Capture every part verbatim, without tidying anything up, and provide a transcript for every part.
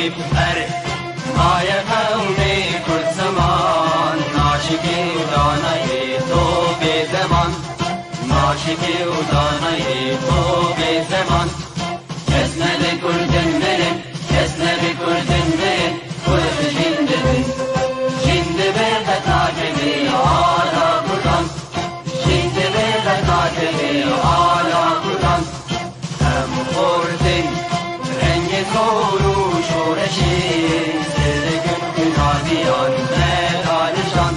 Her maye qewmê Kurd ziman, naşikî û danayê to bê deman. Naşikî û danayê to bê deman. Kes nebe Kurdin mirin, kes nebe Kurdin mirin, Kurd jîn dibin. Jîn dibe qet nakevê ala Kurdan. Jîn dibe qet nakevê ala Kurdan. Em xortin rengê zor û şoreşê, sêr dikin xwîna diyan me darijan.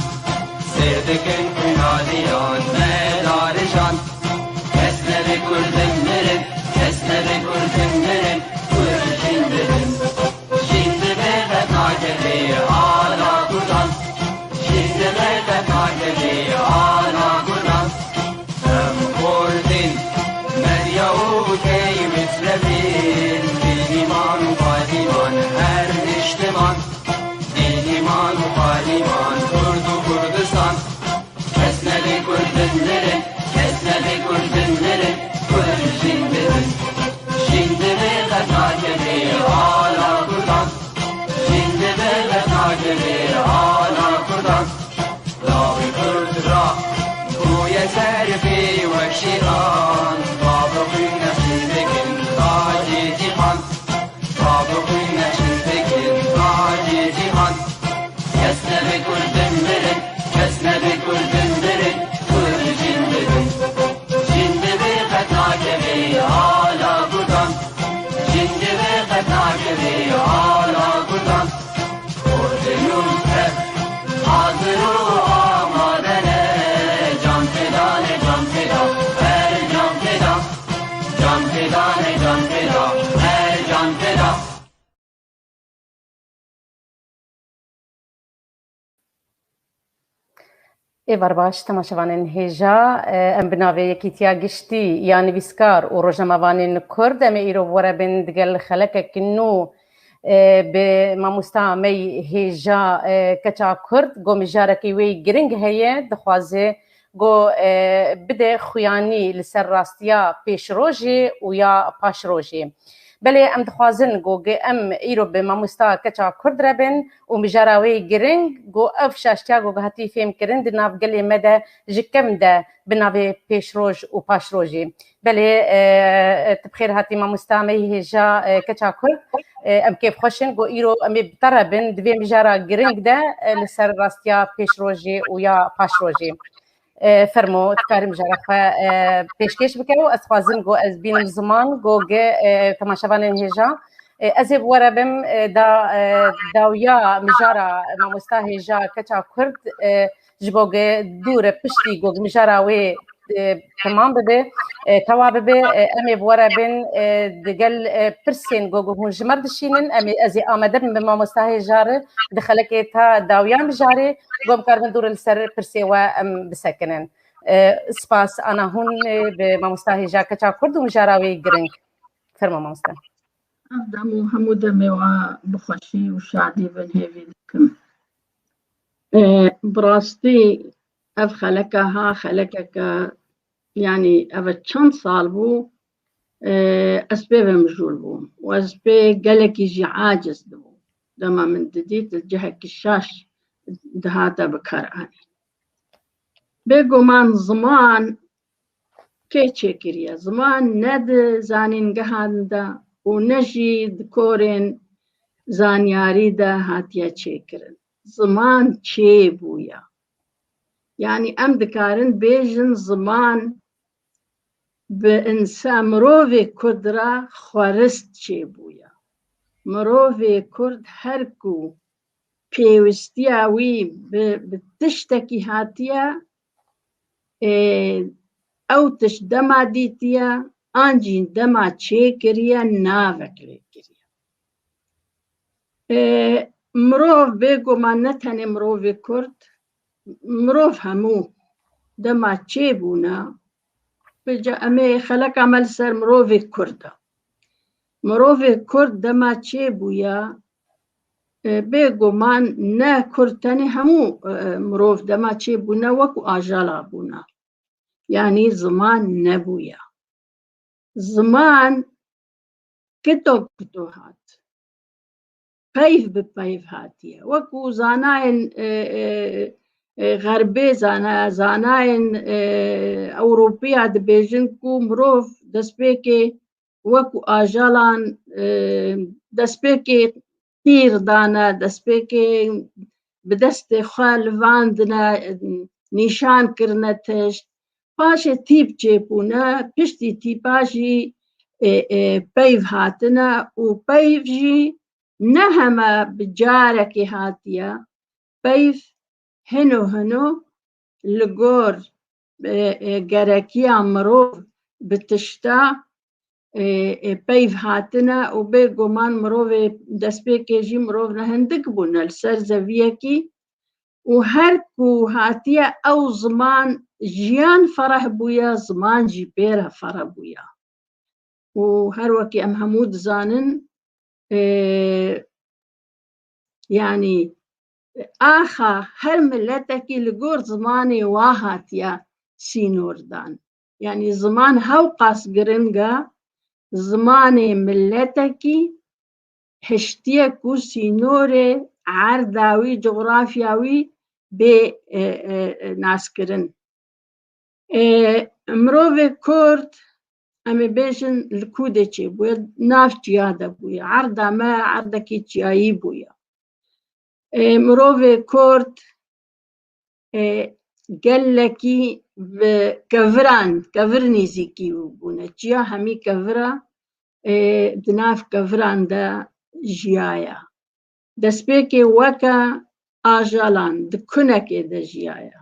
Sêr dikin xwîna diyan me darijan. Kes nebe Kurdin mirin, kes nebe Kurdin mirin, Kurd jîn dibin. Jîn dibe qet nakevê ala Kurdan. Jîn dibe qet nakevê ala Kurdan. Em xortin medya û key mitlebin, dîniman û padiman her niştiman. Dîniman û padiman Kurd û Kurdistan. Kes nebe Kurdin mirin, kes nebe Kurdin mirin, Kurd jîn dibin. Jîn dibe qet nakevê ala Kurdan. Jîn dibe qet nakevê ala Kurdan. Lawê Kurd ra bûye serfê wek şîran. Bavê xwîn nexşî dikin tacê cîhan. Bavê xwîn nexşî dikin tacê cîhan. Kes nebe Kurdin mirin, kes nebe Kurdin mirin, Kurd jîn dibin. Jîn dibe qet nakevê ala Kurdan. Jîn dibe qet nakevê ala Kurdan. Kurdin û Kurd hazir û amade ne. Can feda ne, can feda, her can feda. Can feda ne, can feda, her can feda. Êvar baş, temaşevanên hêja, e, em bi navê Yekîtiya Giştî ya nivîskar û rojnamevanên Kurd, em ê îro bi we re bin digel xelekek nû, e, bi mamosta me yî hêja, e, keça Kurd, ku mijarekî wê giring heye, dixwaze ku, e, bide xuyanî li ser rastiya pêşrojê û ya paşrojê. Belê em dixwazin ku ge-, em îro bi mamosta keça Kurd re bin û mijara wê giring ku ev şaştiya ku hatî fêmkirin di nav gelê me de ji kevn de bi navê pêşroj û paşrojê. Belê, e, e, tu bi xêr hatî mamosta me yî hêja, e, keça Kurd. E, em kêfxweş in ku îro em ê bi te re bin di vê mijara giring de, e, li ser rastiya pêşrojê û ya paşrojê. E, fermo, dikarî mijara xwe, e, pêşkêş bike û ez dixwazim ku ez bînim ziman, ku ge, e, temaşevanên hêja, e, ez ê bi we re bim, e, da, e, dawiya mijara mamosta hêja keça Kurd, e, ji bo ge dû re piştî ku mijara wê, e, temam bibe, e, tewa bibe, e, em ê bi we re bin, e, digel, e, pirsên ku hûn ji me re dişînin, em ê, ez ê amade bim bi mamosta hêja re, di xelekê ta dawiya mijarê, ku em karibin dû re li ser pirsê we em bisekinin. E, spas, ana hûn, e, bi mamosta hêja keça Kurd û mijara wê giring. Fermo mamosta. Ev dem û hemû demê we bi xweşî û şadî bin hêvî dikim. E, bi rastî ev xeleke ha, xelekeke, yanî ev çend sal bû, e, ez pê ve mijûl bûm û ez pê gelekî jî aciz dibûm. Dema min didît, cihekî şaş dihate bi kar anî. Bêguman ziman kê çêkiriye? Ziman ne di zanîngehan de û ne jî di korên zanyarî de hatiye çêkirin. Ziman çêbûye. Yanî em dikarin bêjin ziman bi însa-, mirovê Kurd re xwerist çêbûye. Mirovê Kurd her ku pêwistiya wî bi, bi tiştekî hatiye, ê, ew tişt dema dîtiye, an jî dema çêkiriye, navek lê kiriye. Ê, mirov bêguman ne tenê mirovê Kurd, mirov hemû dema çêbûne, vêca em ê xeleka me li ser mirovê Kurd e. Mirovê Kurd dema çêbûye, e, bêguman ne Kurd tenê, hemû, e, mirov dema çêbûne wekû ajala bûne. Yanî ziman nebûye. Ziman kito kito hat. peyv bi peyv hatiye. Wekû zanayên, e, e, e, xerbê zana-, zanayên, e, Ewropiya dibêjin ku mirov destpêkê wekû ajalan, e, destpêkê tîr dane, destpêkê bi destê xwe livandine, nîşan kirine tişt. Paşê tîp çêbûne, piştî tîpa jî, e, e, peyv hatine û peyv jî ne heme bi carekê hatiye. Peyv hino hino li gor, e, e, gerekiya mirov bi tişta, e, e, peyv hatine û bêguman mirovê destpêkê jî mirov ne hindik bûne li ser zeviyekî û her ku hatiye ew ziman jiyan fereh bûye, ziman jî pê re fereh bûye. Û her wekî em hemû dizanin, e, yanî axa her miletekî li gor zimanê wa hatiye sînor dan. Yanî ziman hewqas giring e, zimanê miletekî hiştiye ku sînorê erda wî, cografya wî bê, e, e, e, naskirin. E, mirovê Kurd, em ê bêjin, li ku de çêbûye, nav çiya de bûye. Erda me erdekî çiyayî bûye. E, mirovê Kurd, e, gelekî bi keviran, kevir nêzîkî bûne. Çiya hemî kevira, e, di nav keviran de jiyaye. Destpêkê weke ajalan di kunekê de jiyaye.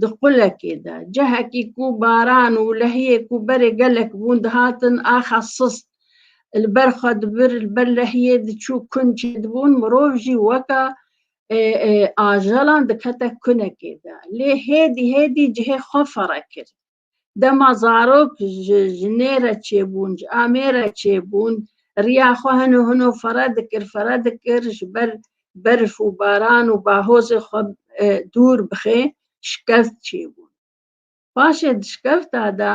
Di qulekê de, cihekî ku baran û lehiyê ku berê gelek bûn dihatin axa sist, li ber xwe dibir, li ber lehiyê diçû, kun çêdibûn, mirov jî weke, e, e, ajalan dikete kunekê de. Lê hêdî hêdî cihê xwe fere kir. Dema zarok ji jinê re çêbûn, ji amê re çêbûn, riya xwe hino hino fere dikir, fere dikir, ji ber berf û baran û bahozê xwe, e, dûr bixê, şikeft çêbûn. Paşê di şikefta de,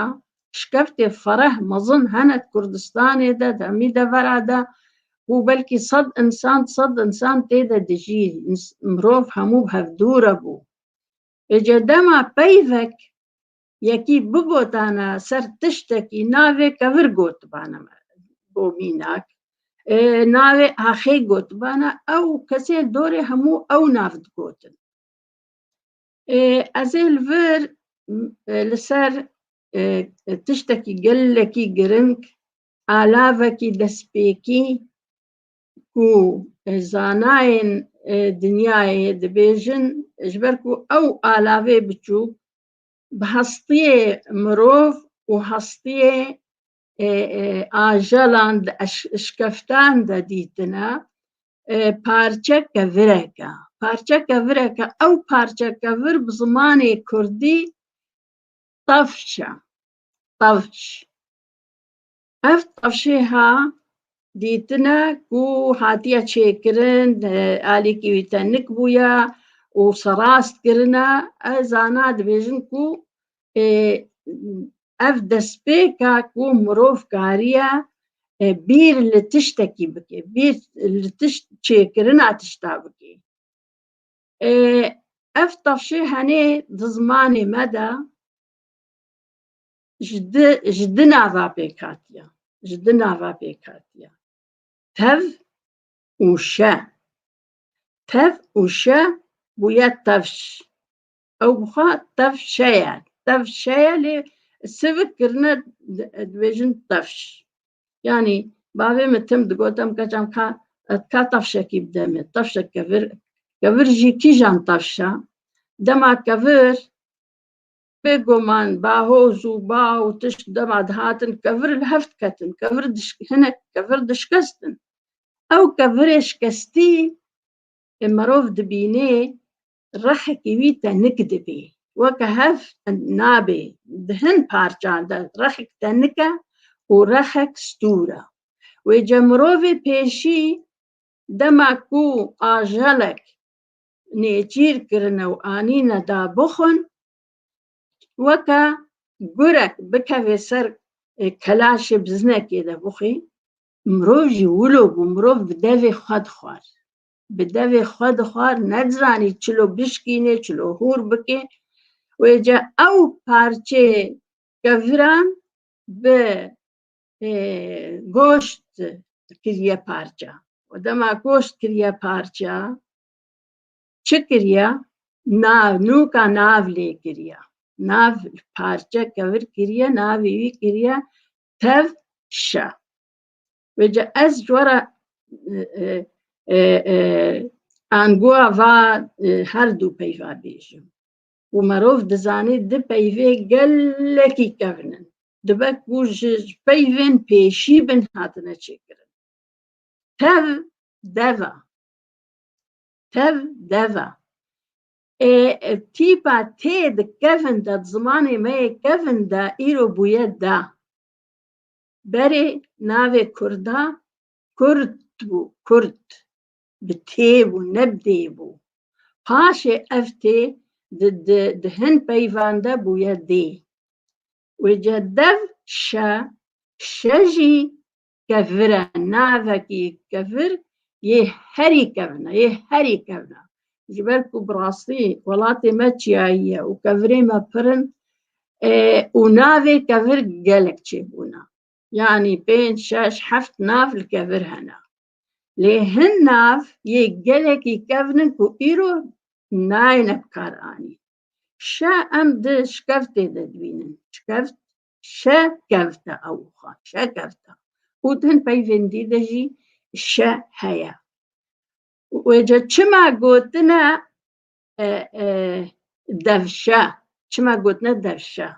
şikeftê fereh mezin hene di Kurdistanê de, di hemî devera de, û belkî sed insan, sed insan tê de dijî, ins-, mirov hemû bi hevdû re bû. Êce dema peyvek yekî bigotane ser tiştekî, navê kevir gotibane me, bo mînak, e, navê axê gotibane, ew kesê dorê hemû ew nav digotin. E, ez ê li vir, e, li ser, e, tiştekî gelekî giring, alavekî destpêkî ku, e, zanayên, e, dinyayê dibêjin, ji ber ku ew alavê biçûk bi hestiyê mirov û hestiyê, e, e, ajelan di eş-, şikeftan de dîtine, e, parçe kevirek e. Parçe kevirek e. Ew parçe kevir bi zimanê kurdî tavş e. Tavş. Ev tavşê ha dîtine ku hatiye çêkirin, e, alîkî wî tenik bûye û serast kirine. Ez zana dibêjin ku, e, ev destpêka ku mirov kariye, e, bîr li tiştekî bike, bîr li tişt çêkirina tişta bike. E, ev tavşê henê di zimanê me de ji di, ji di nava pêk hatiye. Ji di nava pêk hatiye. Tev û şe. Tev û şe bûye tevş. Ew bi xwe tevşe ye. Tevşe ye lê sivik kirine di-, dibêjin tevş. Yanî bavê min tim digot, em keç em ka, ka tavşekî bide min. Tavşek kevir, kevir jî kîjan tavşa? Dema kevir, bêguman, bahoz û ba û tişt dema dihatin, kevir li hev diketin, kevir diş-, hinek kevir dişkestin. Ew kevirê şikestî, e, mirov dibînê, rehekî wî tenik dibê. Weke hev nabê. Di hin parçan de rehek tenik e û rehek stûr e. Wêce mirovê pêşî dema ku ajelek nêçîr kirine û anîne da bixwin, weke gurek bikeve ser, e, kelaşê bizinekê de bixwî, mirov jî wilo bû, mirov bi devê xwe dixwar. bi devê xwe dixwar, nedizanî çilo bişkînê, çilo hûr bike. Wêce ew parçeyê keviran bi, e, goşt kiriye parça. Û dema goşt kiriye parça, çi kiriye? Nav, nûka nav lê kiriye. Nav parçe kevir kiriye, navê wî kiriye tev şe. Vêce ez ji we re, e, e, e, e, anguwa va, e, her du peyva bêjim. Û merov dizanî di peyvê gelekî kevn in. Dibe ku ji peyvên pêşî bin hatine çêkirin. Tev deva. Tev deva. Ê, e, tîpa tê di kevin de, di zimanê me yê kevin de îro bûye da. Berê navê kurda kurd bû, kurd. Bi tê bû, ne bi dê bû. Paşê ev tê di, di, di hin peyvan de bûye dê. Wêce dev şe, şe jî kevir e, navekî kevir yê herî kevin e, yê herî kevin e. Ji ber ku bi rastî welatê me çiyayî ye û kevirê me pir in, e, û navê kevir gelek çêbûne. Yanî pênc, şeş, heft nav li kevir hene. Lê hin nav yê gelekî kevn in ku îro nayêne bi kar anîn. Şe em di şikeftê de dibînin. Şikeft, şe kevt e ew xwe, şe kevt e. Û di hin peyvên dî de jî şe heye. Wêce çima gotine, e, e, devşe? Çima gotine devşe?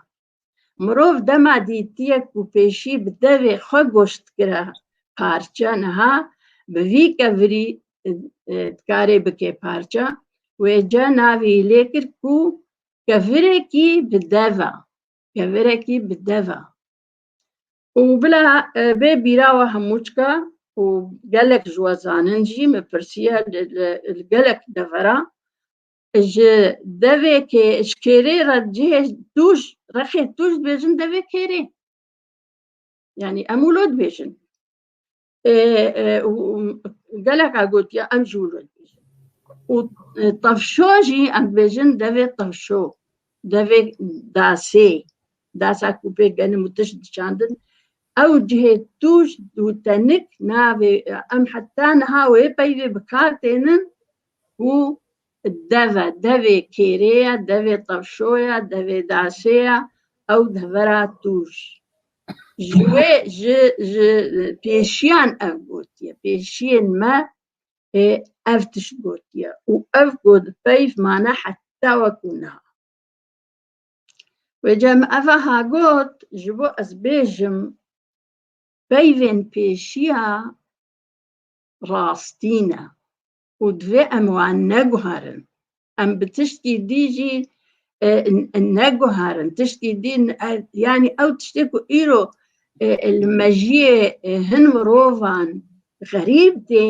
Mirov dema dîtiye ku pêşî bi devê xwe goşt dikire parçe, niha bi vî kevirî, e, e, dikarê bike parçe. Wêce navê lê kir ku kevirekî bi dev e. Kevirekî bi dev e. Û bila, e, bê bîra we hemûçka û gelek ji we zanin jî, min pirsiye li, li, li gelek devera, ji devê kê-, ji kêrê re cihê tûj, rexê tûj dibêjin devê kêrê. Yanî em wilo dibêjin. E, e, û, û geleka gotiye, em jî wilo dibêjin. Û, e, tevşo jî em dibêjin devê tevşo, devê dasê, dasa ku pê genim û tişt diçandin. Ew cihê tûj û tenik navê, em heta niha wê peyvê bi kar tênin û dev e, devê kêrê ye, devê tevşo ye, devê dasê ye, ew devera tûj. Ji wê, ji, ji pêşiyan ev gotiye. Pêşiyên me, ê, ev tişt gotiye. Û ev got peyv mane heta wekû niha. Wêce min eva ha got, ji bo ez bêjim, peyvên pêşiya rastî ne û divê em wan neguherin. Em bi tiştkî dî jî, e, n-, neguherin. Tiştkî dî, e, yanî ew tiştê ku îro, e, e, li mejiyê, e, hin mirovan xerîb tê,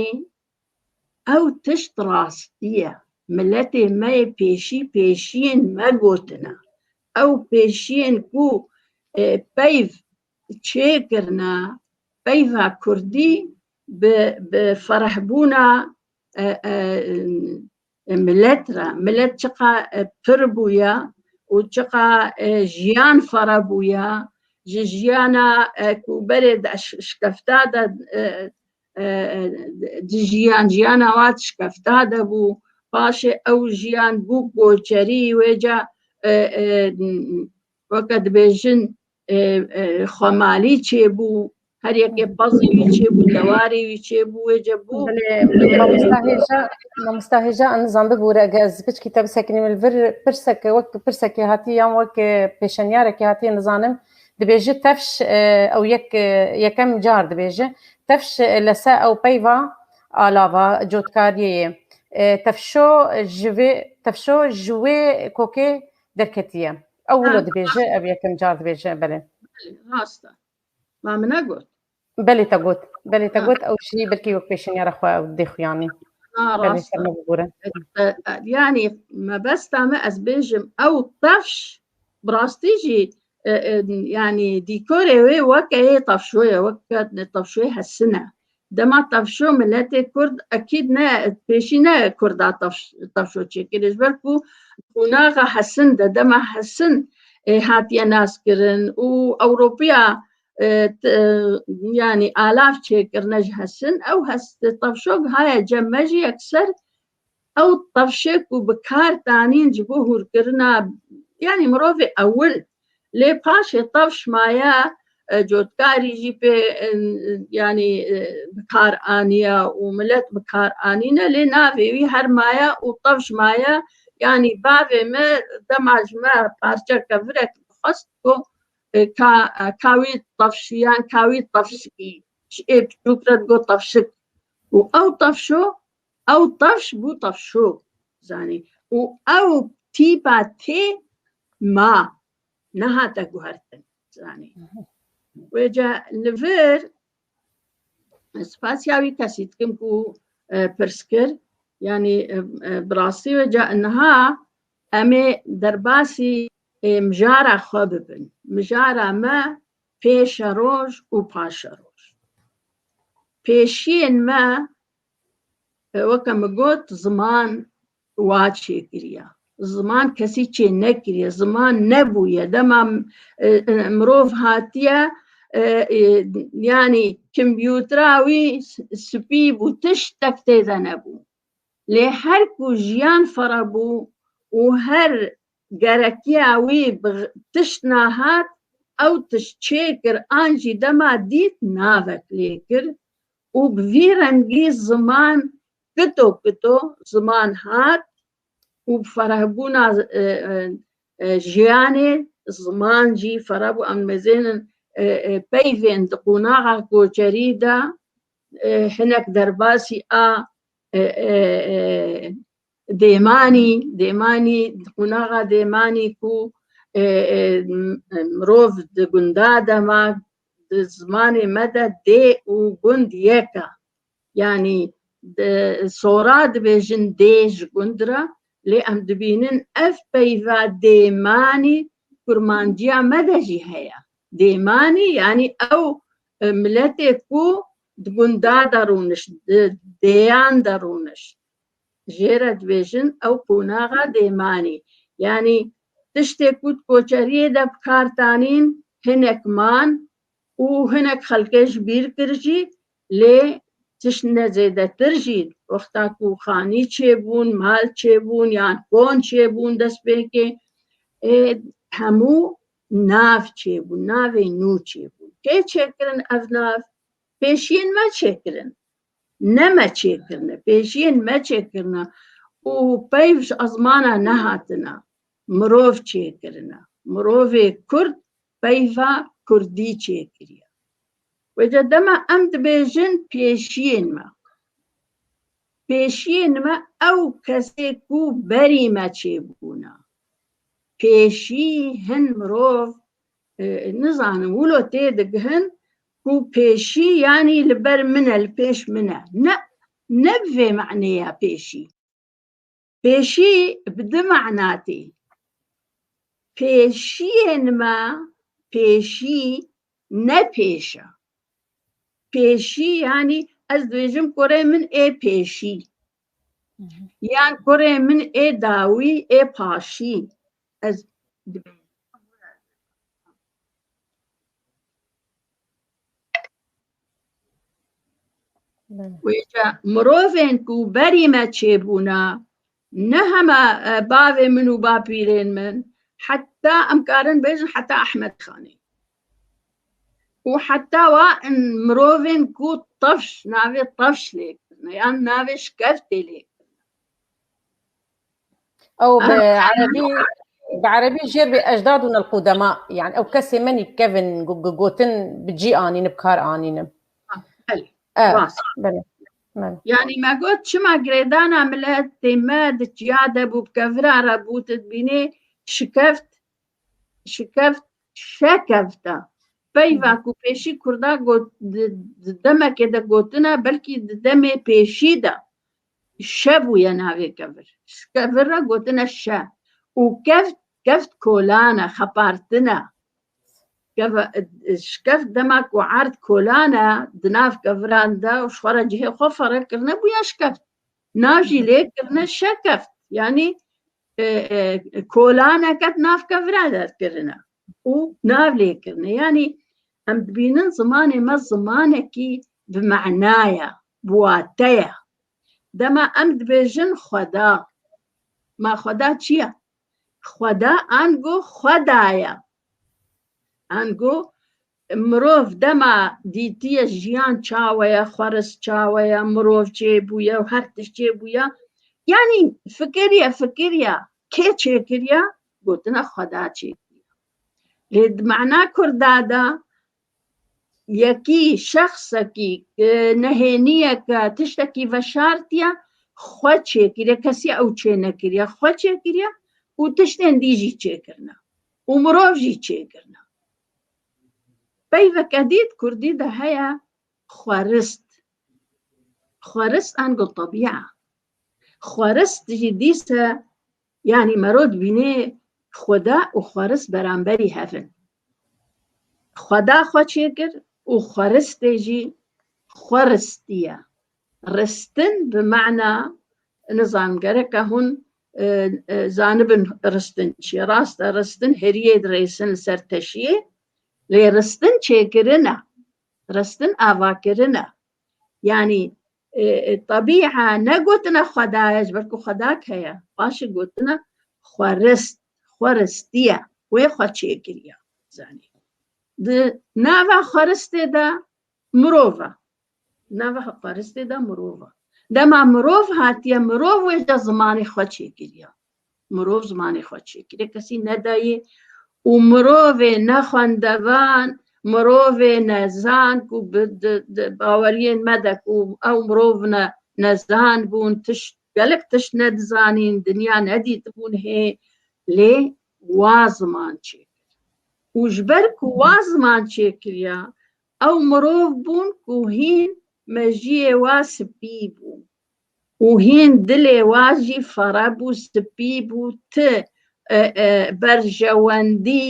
ew tişt rastî ye. Miletê me yê pêşî pêşiyên me gotine. Ew pêşiyên ku, e, peyv çêkirine, peyva kurdî bi, bi ferehbûna, e, e, e, milet re. Milet çiqa, e, pir bûye û çiqa, e, jiyan fere bûye. Ji jiyana, e, ku berê de ş-, şikefta de, e, e, e, di jiyan, jiyana wan şikefta de bû. Paşê ew jiyan bû koçerî, wêca, e, e, weke dibêjin, e, e, xwemalî çêbû, her yekê pezî wî çêbû, dewarê wî çêbû, wêce bû. Belê, mamosta hêja, mamosta hêja, ez nizam bibûre, eger ez piçkî te bisekinî min li vir pirseke, wek pirsekê hatî yan wek, e, pêşeniyareke hatî nizanim, dibêje tevş, e, ew yek, e, yekem car dibêje, tevş, e, lese ew peyva alava cotkariyê ye. E, tevşo ji vê, tevşo ji wê kokê derketiye. Ew wilo Ha, dibêje, ev yekem car dibêje, belê. Belê, rast e. Ma min negot. Belê te got. Belê te Ha. got, ew jî belkî wek pêşinyara xwe ew dê xuyanî. Ha, Belê, rast e. Fermo bibûre. E, e, yanî mebesta me ez bêjim, ew tevş, bi rastî jî, e, e, yanî dîkorê wê weke yê tevşo ye, weke tevşoyê hesine. Dema tevşo miletê Kurd ekîd ne, pêşî ne Kurda tevş-, tevşo çêkirî. Ji ber ku qonaxa Hesin de, dema Hesin, e, hatiye naskirin û Ewropiya, e, t-, e, yanî alav çêkirine ji Hesin, ew Hes-, tevşo haye cem me jî yekser ew tevşê ku bi kar tanîn ji bo hûrkirina, yanî mirovê ewil, lê paşê tevş maye, e, cotkarî jî pê, e, yanî, e, bi kar aniye û milet bi kar anîne, lê navê wî her maye û tevş maye, yanî bavê me dema ji me parçe kevirek dixwest ku, e, ka, e, ka wî tevşiyan, ka wî tevşikî, ji ê piçûk re digot tevşik. Û ew tevşo, ew tevş bû tevşo, zanî. Û ew tîpa tê ma, nehate guhertin, zanî. Wêca li vir, spasiya wî kesî dikim ku, e, pirs kir, yanî, e, e, bi rastî wêca niha em ê derbasî, e, mijara xwe bibin. Mijara me pêşeroj û paşeroj. Pêşiyên me, e, weke min got, ziman wa çêkiriye. Ziman kesî çê nekiriye. Ziman nebûye. Dema, e, e, mirov hatiye, e, e, yanî kompûtera wî spî bû, tiştek tê de nebû. Lê her ku jiyan fere bû û her gerekiya wî bi tişt nahat, ew tişt çêkir an jî dema dît navek lê kir û bi vî rengî ziman kito kito ziman hat û bi ferehbûna, e, e, e, jiyanê ziman jî fereh bû. Em mezênin, e, e, peyvên di qonaxa koçerî de, e, hinek derbasî a, e, e, e, dêmanî, dêmanî, qonaxa dêmanî ku, e, e, m-, mirov di gunda de ma, di zimanê me de dê û gund yek e. Yanî, di, sora dibêjin dê ji gund re, lê em dibînin ev peyva dêmanî kurmanciya me de jî heye. Dêmanî, yanî ew, e, miletê ku di gunda de rûnişt, di dêyan de rûnişt. Jê re dibêjin ew qonaxa dêmanî. Yanî tiştê ku di koçeriyê de bi kar tanîn hinek man û hinek xelkê ji bîr kir jî, lê tişt ne zêdetir jî, wexta ku xanî çêbûn, mal çêbûn yan kon çêbûn destpêkê, ê, hemû nav çêbûn, navê nû çêbûn. Kê çêkirin ev nav? Pêşiyên me çêkirin. Ne me çêkirine, pêşiyên me çêkirine û peyv ji ezmana nehatine, mirov çêkirine. Mirovê Kurd peyva Kurdî çêkiriye. Wêca dema em dibêjin pêşiyên me. Pêşiyên me ew kesê ku berî me çêbûne. Pêşî hin mirov, e, nizanim, wilo tê digihin ku pêşî, yanî li ber min e, li pêş min e. Ne, ne bi vê maneyê pêşî. Pêşî bi du mana tê. Pêşiyên me, pêşî ne pêş e. Pêşî, yanî ez dibêjim kurê min ê pêşî. Hı hı. Yan kurê min ê dawî, ê paşî. Ez dibêjim. Belê. Wêca mirovên ku berî me çêbûne, ne hema, e, bavê min û bapîrên min, heta em karin bêjin heta Ehmed Xanê. Û heta wa in mirovên ku tefş, navê tefş lê kirine, yan navê şikeftê lê kirine. Ew bi Aha. erebî, bi erebî jê re bê ejdadûn el qudema, yani ew kesê me nî kevin gu-, gu-, gotin bi cî anînim, bi kar anînim. Ha, belê. E, Rast. belê, belê. Yani me got, çima girêdana miletê me di çiya de bû, bi kevira re bû, tu dibînê şikeft, şikeft, şekeft e. Peyva Hı. ku pêşî Kurda got, di, di demekê de gotine, belkî di demê pêşî de şe bûye navê kevir. Kevir re gotine şe. Û keft, keft kolan e, xepartin e. Keve-, şikeft dema ku erd kolan e, di nav keviran de û ji xwe re cihê xwe ferq kirine, bûye şikeft. Nav jî lê kirine şekeft. Yanî, e, e, kolaneke di nav kevira de kirine û nav lê kirine. Yanî, em dibînin zimanê me zimanekî bi mena ye, bi wate ye. Dema em dibêjin Xweda, ma Xweda çi ye? Xweda ango Xweda ye. Ango mirov dema dîtiye jiyan çawe ye, xwerist çawe ye, mirov çêbûye û her tişt çêbûye. Yanî fikiriye, fikiriye, kê çêkiriye? Gotine Xweda çêkiriye. Lê di mena Kurda de yekî, şexsekî, e, nehêniyeke, tiştekî veşartiye, xwe çêkiriye, kesî ew çê nekiriye, xwe çêkiriye û tiştên dî jî çêkirine û mirov jî çêkirine. Peyveke dî di kurdî de heye, xwerist. Xwerist ango tebîa. Xwerist jî dîse, yanî mero dibîne Xweda û xwerist beramberî hev in. Xweda xwe çêkir û xweristê jî xwe ristiye. Ristin bi mena, nizanim gereke hûn, e, e, zanibin ristin çi ye. Rast e, ristin heriyê dirêsin li ser teşiyê, lê ristin çêkirin e. Ristin avakirin e. Yanî, e, e, tebîa ne gotine Xweda ye, ji ber ku Xwedak heye. Paşê gotine xwerist, xweristiye. Wê xwe çêkiriye. Zanî. Di nava xweristê de mirov e. Nava xweristê de mirov e. Dema mirov hatiye, mirov wê de zimanê xwe çêkiriye. Mirov zimanê xwe çêkiriye. Kesî nedayê û mirovê nexwendevan, mirovê nezan ku bi, di, di baweriyên me de ku ew mirov ne, nezan bûn, tişt, gelek tişt nedizanîn, dinya nedîtibûn hê, lê wa ziman çêkir. Û ji ber ku wa ziman çêkiriya, ew mirov bûn ku hîn mejiyê wa spî bû û hîn dilê wa jî fere bû, spî bû, ti, e, e, berjewendî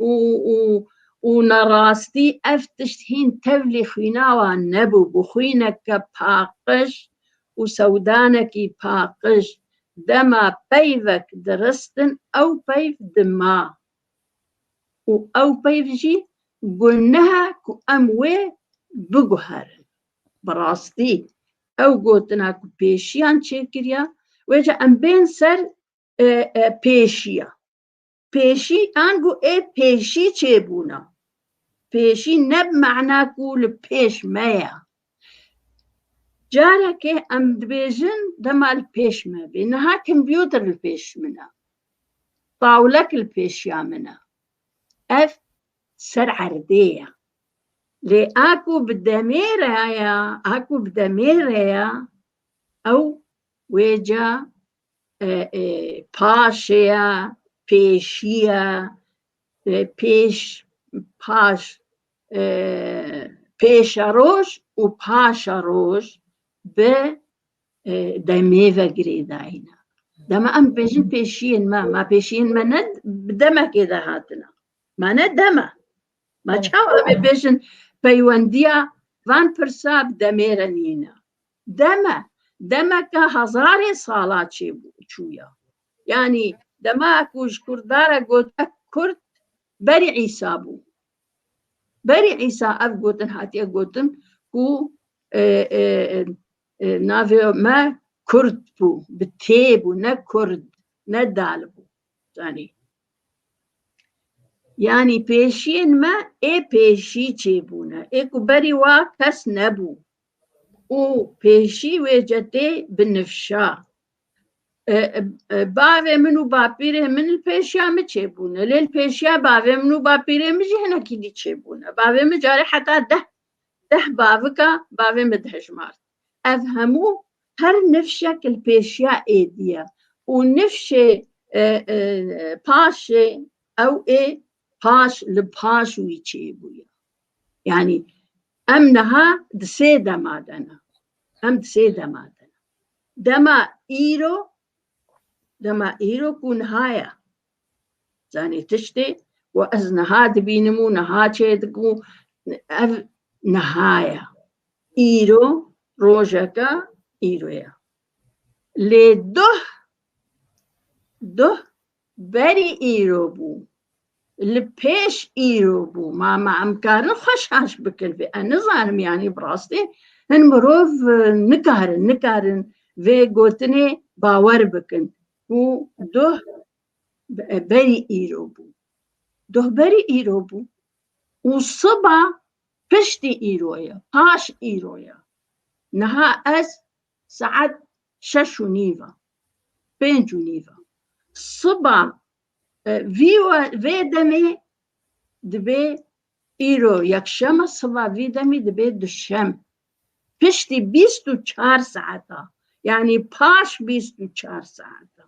û, û, û nerastî, ev tişt hîn tevlî xwîna wan nebû. Bû xwîneke paqij û sewdanekî paqij. Dema peyvek diristin, ew peyv dima. Û ew peyv jî guneh e ku em wê biguherin. Bi rastî ew gotina ku pêşiyan çêkiriya, wêca em bên ser, e, e, pêşiya. Pêşî, ango ê pêşî çêbûna. Pêşî ne bi mena ku li pêş me ye. Carekê em dibêjin dema li pêş me bê. Niha kompûter li pêş min e. Tawlek li pêşiya min e. Ev ser erdê ye. Lê a ku bi demê re ye, a ku bi demê re ye, ew wêca, e, e, paşê ye, pêşî ye, e, pêş, paş, e, pêşeroj û paşeroj bi, e, demê ve girêdayî ne. Dema em bêjin pêşiyên me, ma pêşiyên me ne bi demekê de hatine. Ma ne dem e. Ma çawa em ê bêjin peywendiya van pirsa bi demê re nîne? Dem e. Demeke hezarê sala çêbû, çûye. Yanî dema ku ji Kurda re gote Kurd berî Îsa bû. Berî Îsa ev gotin hatiye gotin ku, e, e, e, navê me Kurd bû, bi tê bû, ne Kurd, ne dal bû. Zanî. Yanî pêşiyên me ê pêşî çêbûne. Ê ku berî wa kes nebû. Û pêşî wê cetê bi nifşa. E, e, e, bavê min û bapîrê min li pêşiya min çêbûne. Lê li pêşiya bavê min û bapîrê min jî hinekî dî çêbûne. Bavê min carê heta deh, deh bavika bavê min dihejmart. Ev hemû her nifşek li pêşiya êdî ye. Û nifşê, e, e, paşê ew ê paş li paş wî çêbûye. Yanî em niha di sê dema de ne. Em di sê dema de ne. Dema îro, dema îro ku niha ye. Zanî tiştê Ku ez niha dibînim û niha çêdikim û ev niha ye. Îro rojeke îro ye. Lê duh, duh berî îro bû. Li pêş îro bû. Ma, ma em karin xwe şaş bikin vê. Ez nizanim, yanî bi rastî hin mirov, e, nikarin, nikarin vê gotinê bawer bikin. Ku duh be-, berî îro bû. Duh berî îro bû. Û siba piştî îro ye, paş îro ye. Niha ez saet şeş û nîv e, pênc û nîv e. Siba, e, vî we-, vê demê dibê îro yekşem e, siba vî demî dibê duşem. Piştî bîst û çar saeta, yanî paş bîst û çar saeta.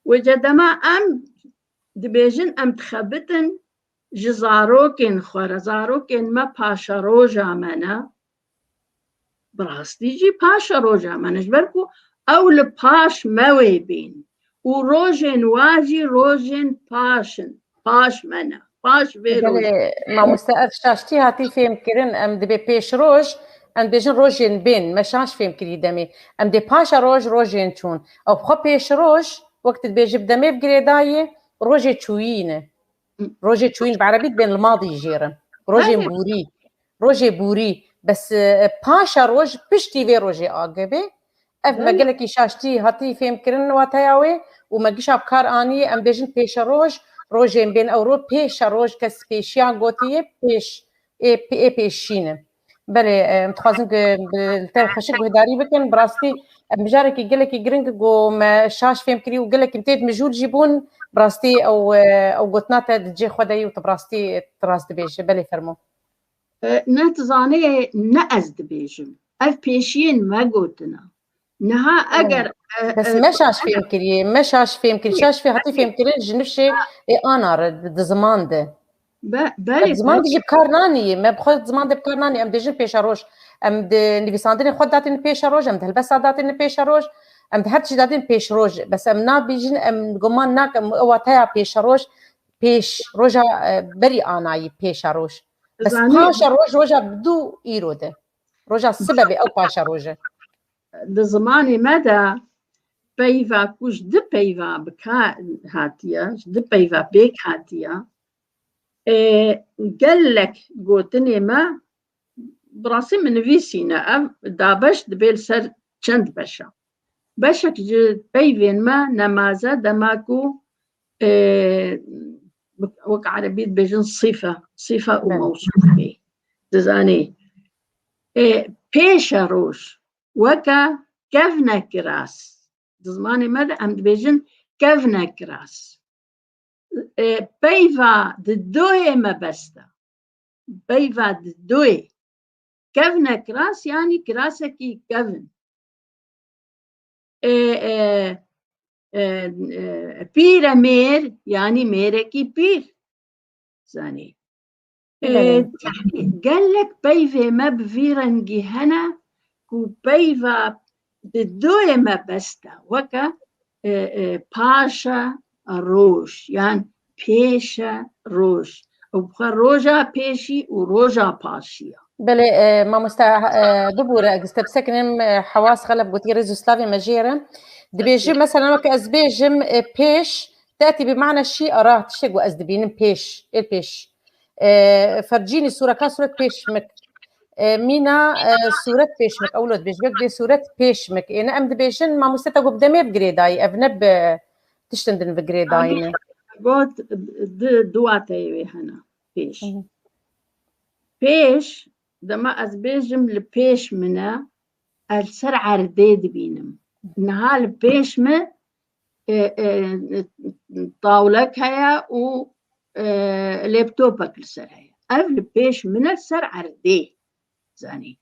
Wece dema em dibêjin, em dixebitin ji zarokên xwe re, zarokên me paşeroja me ne. Bi rastî jî paşeroja me ne, ji ber ku ew li paş me wê bên û rojên wa jî rojên paş in, paş me ne, paş vê rojê. Belê, mamoste, ev şaştî hatî fêmkirin, em dibê pêşroj, em dibêjin rojên bên, me şaş fêmkirî demê. Em dê paşeroj, rojên çûn. Ew xwe pêşroj, wek tu dibêjî bi demê bi girêdayî, rojê çûyî ne. Rojê çûyîn bi erebî dibên li madî jêrin. Rojên Belê. bûrî. Rojê bûrî. Bes, e, paşa roj piştî vê rojê agibê. Ev me Belê. gelekî şaştî hatî fêmkirin wateya wê û me gişa bi kar anî, em bêjin pêşeroj, rojên bên ew ro pêşeroj kes pêşiyan gotiye pêş, ê, ê pêşî ne. Belê, em dixwazin ku bi te xweşik guhdarî bikin. Bi rastî, em mijarekî gelekî giring ku me şaş fêm kirî û gelekî têt mijûl jî bûn. Bi rastî ew, e, ew gotina te di cihê xwe de yî û tu bi rastî tu rast dibêjî. Belê, fermo. E, ne tu zanê, ne ez dibêjim. Ev pêşiyên me gotina. Niha eger, e, Bes e, me şaş fêm kiriye, me şaş fêm kiriye, şaş fê hatî fêm kirin ji nifşê, e, ana re di, di ziman de. Be-, belê, Em ziman belê. de jî bi kar nanî, me bi xwe ziman de bi kar nanî, em dêjin pêşeroj. Em di nivîsandinê xwe datînin pêşeroj, em di helbesta datînin pêşeroj, em di her tişt datînin pêşroj. Bes em nabîjin, em guman nakin, ew wateya pêşeroj, pêş, roja, e, berî anayî pêşeroj. Bes Zanî- paşeroj, roja bi dû îro de. Roja sibe be, ew paşeroj e. Di zimanê me de peyva ku ji di peyva bi kar hatiye, ji di peyva pêk hatiye, e, gelek gotinê me bi rastî min nivîsîne. Ev dabeş dibe li ser çend beşa. Beşek ji peyvên me nemaze dema ku, e, wek erebî dibêjin sîfe, sîfe û Belê. mewsûf bê. Dizanî, e, pêşeroj weke kevnekiras. Di zimanê me de em dibêjin kevnekiras. E, peyva di doyê mebest e. Peyva di doyê. Kevnekiras, yanî kirasekî kevin. E, e, e, e, pîre mêr, yanî mêrekî pîr. Zanî. E, Belê. Gelek peyvê me bi vî rengî hene ku peyva di doyê me best e. Weke, e, e, paşa roj, yan pêşe roj. Û bi xwe roja pêşî û roja paşî ye. Belê, e, mamoste, e, bibûre, ez te bisekinim, e, Hewas Xelef gotiye rêz û slavê me jê re. Dibêjim, mesela, weke ez bêjim, e, pêş, Tetî bi mana şî ara tiştê ku ez dibînim pêş, ê pêş. E, fercînî sûreka sûret pêşmik. E, mîna, e, sûret pêşmik, ewlo dibêj, wek dê sûret pêşmik. Êne em dibêjin, mamoste te ku bi demê bi girêdayî, ev ne bi tiştin din bi girêdayî ne. Got, di, du wateyê wê hene, pêş. Hı hı. Pêş, dema ez bêjim li pêş min e, ez li ser erdê dibînim. Niha li pêş min, e, e, tawlek heye û, e, laptopek li ser heye. Ev li pêş min e, li ser erdê. Zanî.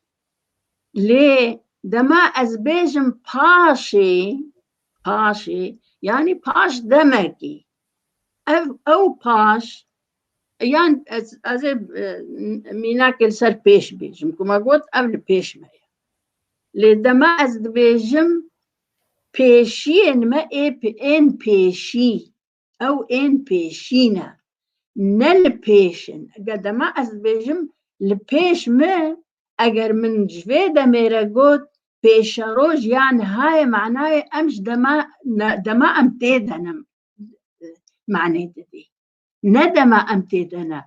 Lê dema ez bêjim paşê, paşê, yanî paş demekî. Ev, ew paş, yan ez, ez ê, e, mînakê li ser pêş bêjim, ku me got ev li pêş me ye. Lê dema ez dibêjim pêşiyên me ê p-, ên pêşî, ew ên pêşî ne. ne li pêş in. Eger dema ez dibêjim li pêş me, eger min ji vê demê re got pêşeroj ya nihayê manayê em ji dema, ne, dema em tê de ne manê didê. Ne dema em tê de ne.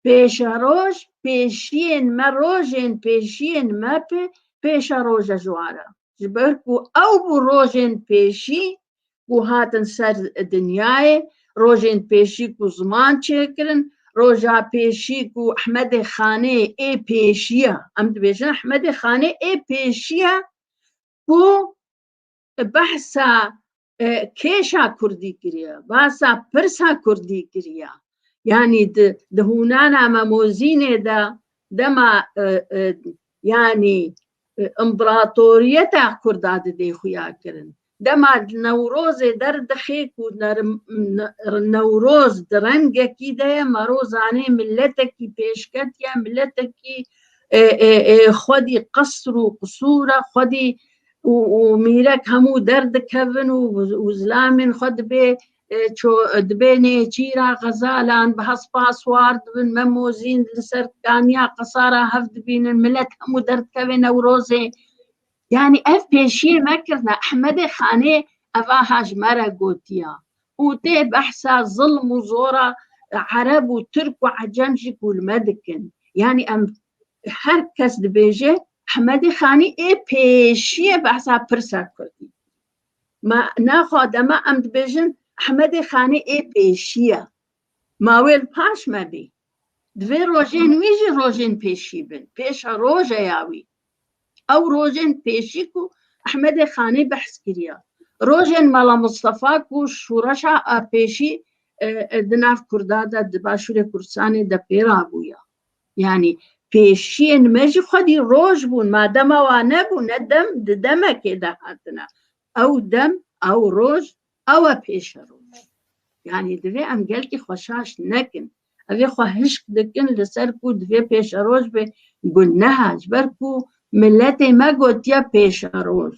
Pêşeroj, pêşiyên me, rojên pêşiyên me pê, pêşeroja ji wan re. Ji ber ku ew bû rojên pêşî ku hatin ser dinyayê, rojên pêşî ku ziman çêkirin, roja pêşî ku Ehmedê Xanê ê pêşiya, em dibêjin Ehmedê Xanê ê pêşiya ku behsa, e, kêşa kurdî kiriye, behsa pirsa kurdî kiriye. Yanî di, di hûnana Memozînê de dema, e, e, yanî, e, împaratoriyeta kurda didê xuya kirin. Dema Newrozê derdixê ku ner-, ne-, Newroz di rengekî de ye, mero zanê miletekî pêşketiye, miletekî, e, e, e, xwedî qesr û qisûr e, xwedî û, û mîrek hemû derdikevin û, û zilamên xwe dibê, e, ço-, dibê nêçîra xezalan, bi hespa siwar dibin, Memozîn li ser kaniya qesara hev dibînin, milet hemû derdikeve Newrozê. Yanî ev pêşiyê me kirine, Ehmedê Xanê eva ha ji me re gotiya. Û tê behsa zilm û zora Ereb û Tirk û Ecem jî ku li me dikin. Yanî em her kes dibêje, Ehmedê Xanî ê pêşiyê behsa pirsa kurdî. Ma naxwe dema em dibêjin, Ehmedê Xanî ê pêşiya. Ma wê li paş me bî. Divê rojên wî jî rojên pêşî bin. Pêşa rojeya wî. Ew rojên pêşî ku Ehmedê Xanî behs kiriya. Rojên Mela Mistefa ku şûreşa a pêşî, e, e, di nav Kurda de, di Başûrê Kurdistanê de pê rabûya. Yanî pêşiyên me jî xwedî roj bûn. Ma dema wa nebû, ne dem, di demekê de hatine. Ew dem, ew roj, ew e pêşeroj. Yanî divê em gelkî xwe şaş nekin. Ev ê xwe hişk dikin li ser ku divê pêşeroj be, guneha, ji ber ku miletê me gotiye pêşeroj.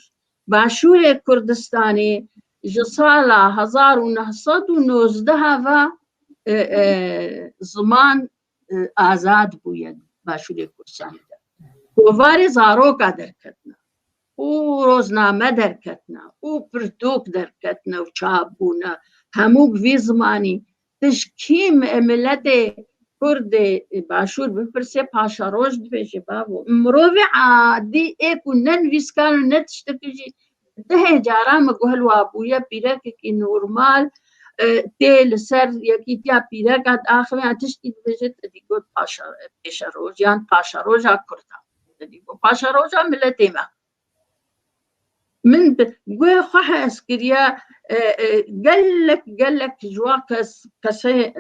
Başûrê Kurdistanê ji sala hezar û neh sed û nozdeh ve, e, e, ziman, e, azad bûye Başûrê Kurdistanê de. Kovarê zaroka derketine û rozname derketine û pirtûk derketine û çap bûne. Hemû bi vî zimanî. Tu ji kî mi-, miletê Kurdê Başûr bipirsê, Paşa Roj dibêje, bavo. Mirovê adî ê ku ne nivîskar û ne tiştekî jî dehê cara min guhil wa bûye, pîrekekî normal, e, tê li ser yekîtiya pîreka diaxive yan tiştî dibêje, te dî got Paşa, Pêşerojan, Paşeroja Kurda. Te dî got Paşeroja miletê me. Min bi guhê xwe hez kiriye, e, e, gelek, gelek ji wa kes, kesê,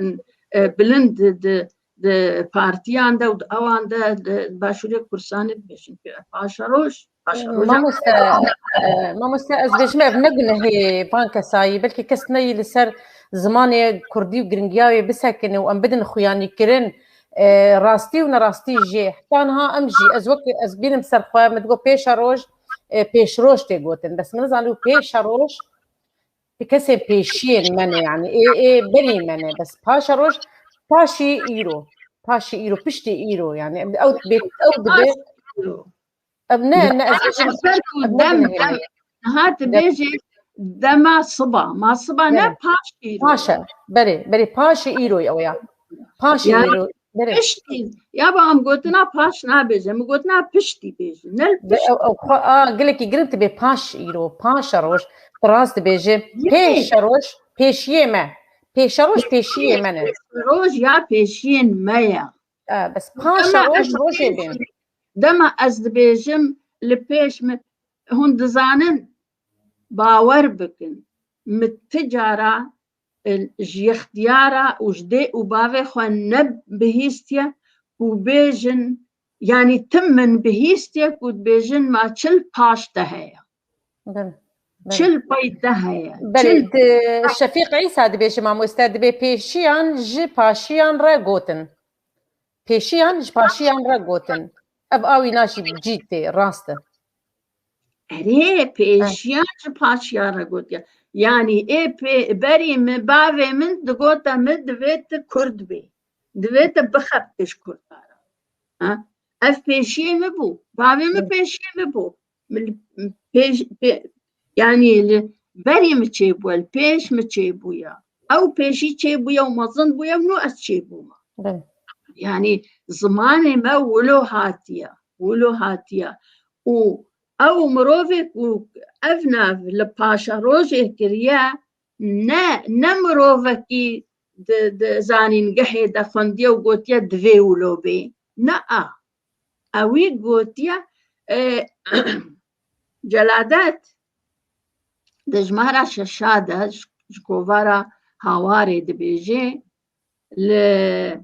e, bilind di, di, di partiyan de û di ewan de, di Başûrê Kurdistanê dibêjin. Paşeroj, Paşeroj. Mamoste, e, mamoste, ez bêjim ev ne gunehê van kesayî, belkî kes neyî li ser zimanê kurdî û giringiya wê bisekine û em bidin xuyanîkirin, e, rastî û nerastî jê. Heta niha em jî, ez wek, ez bînim ser xwe, min digot pêşeroj, e, pêşroj tê gotin. Bes min nizanim pêşeroj, kesê pêşiyên me ne, yanî ê, ê berî me ne. Bes paşeroj, paşî îro. Paşî îro, piştî îro, yanî ew dibê, ew dibe. Ev ne, ne, ez bêjim, ev ne dem, gunehê me. Dem. Niha tu bêjê dema siba. Ma siba ne, paşî îro. Paş e. Berê, berê, paşî îro ye ew ya. Paşî îro. Berê. Piştî. Ya ba em gotina paş nabêje. Min gotina piştî bêje. Ne li pişt. Ew, ew xwe, a, gelekî giring tu bê paş îro, paşa roj. Tu rast dibêje. Pêşa roj, pêşiyê me. Pêşa roj, pêşiyê me ne. Pêşa roj ya pêşiyên me ya. E, bes paşa roj, rojê bên. Dema ez dibêjim, li pêş min, hûn dizanin, bawer bikin, min ti cara, e, ji ixtiyara û ji dê û bavê xwe nebihîstiye ku bêjin, yanî tim min bihîstiye ku dibêjin ma çil paş te heye. Belê, belê. Çil pey te heye. Belê, çil di, Şefîq Îsa dibêje, mamoste, dibê pêşiyan ji paşiyan re gotin. Pêşiyan ji paşiyan re gotin. Ev awîna jî bi cî tê, rast e. Erê, pêşiya ji paşiya re gotiye. Yanî ê pê-, berî min, bavê min digota min, divê tu Kurd bê. Divê tu bixebitî ji Kurda re. Ha? Ev pêşiyê min bû. Bavê min pêşiyê min bû. Min li pêş, pê-, yanî li berî min çêbûye, li pêş min çêbûye. Ew pêşî çêbûye û mezin bûye û nû ez çêbûme. Yanî zimanê me wilo hatiye, wilo hatiye. Û ew mirovê ku ev nav li paşerojê kiriye, ne, ne mirovekî di, di zanîngehê de xwendiye û gotiye divê wilo bê. Nea. Ewî gotiye, e, Celadet di jimara şeşa de ji, ji kovara Hawarê dibêje, li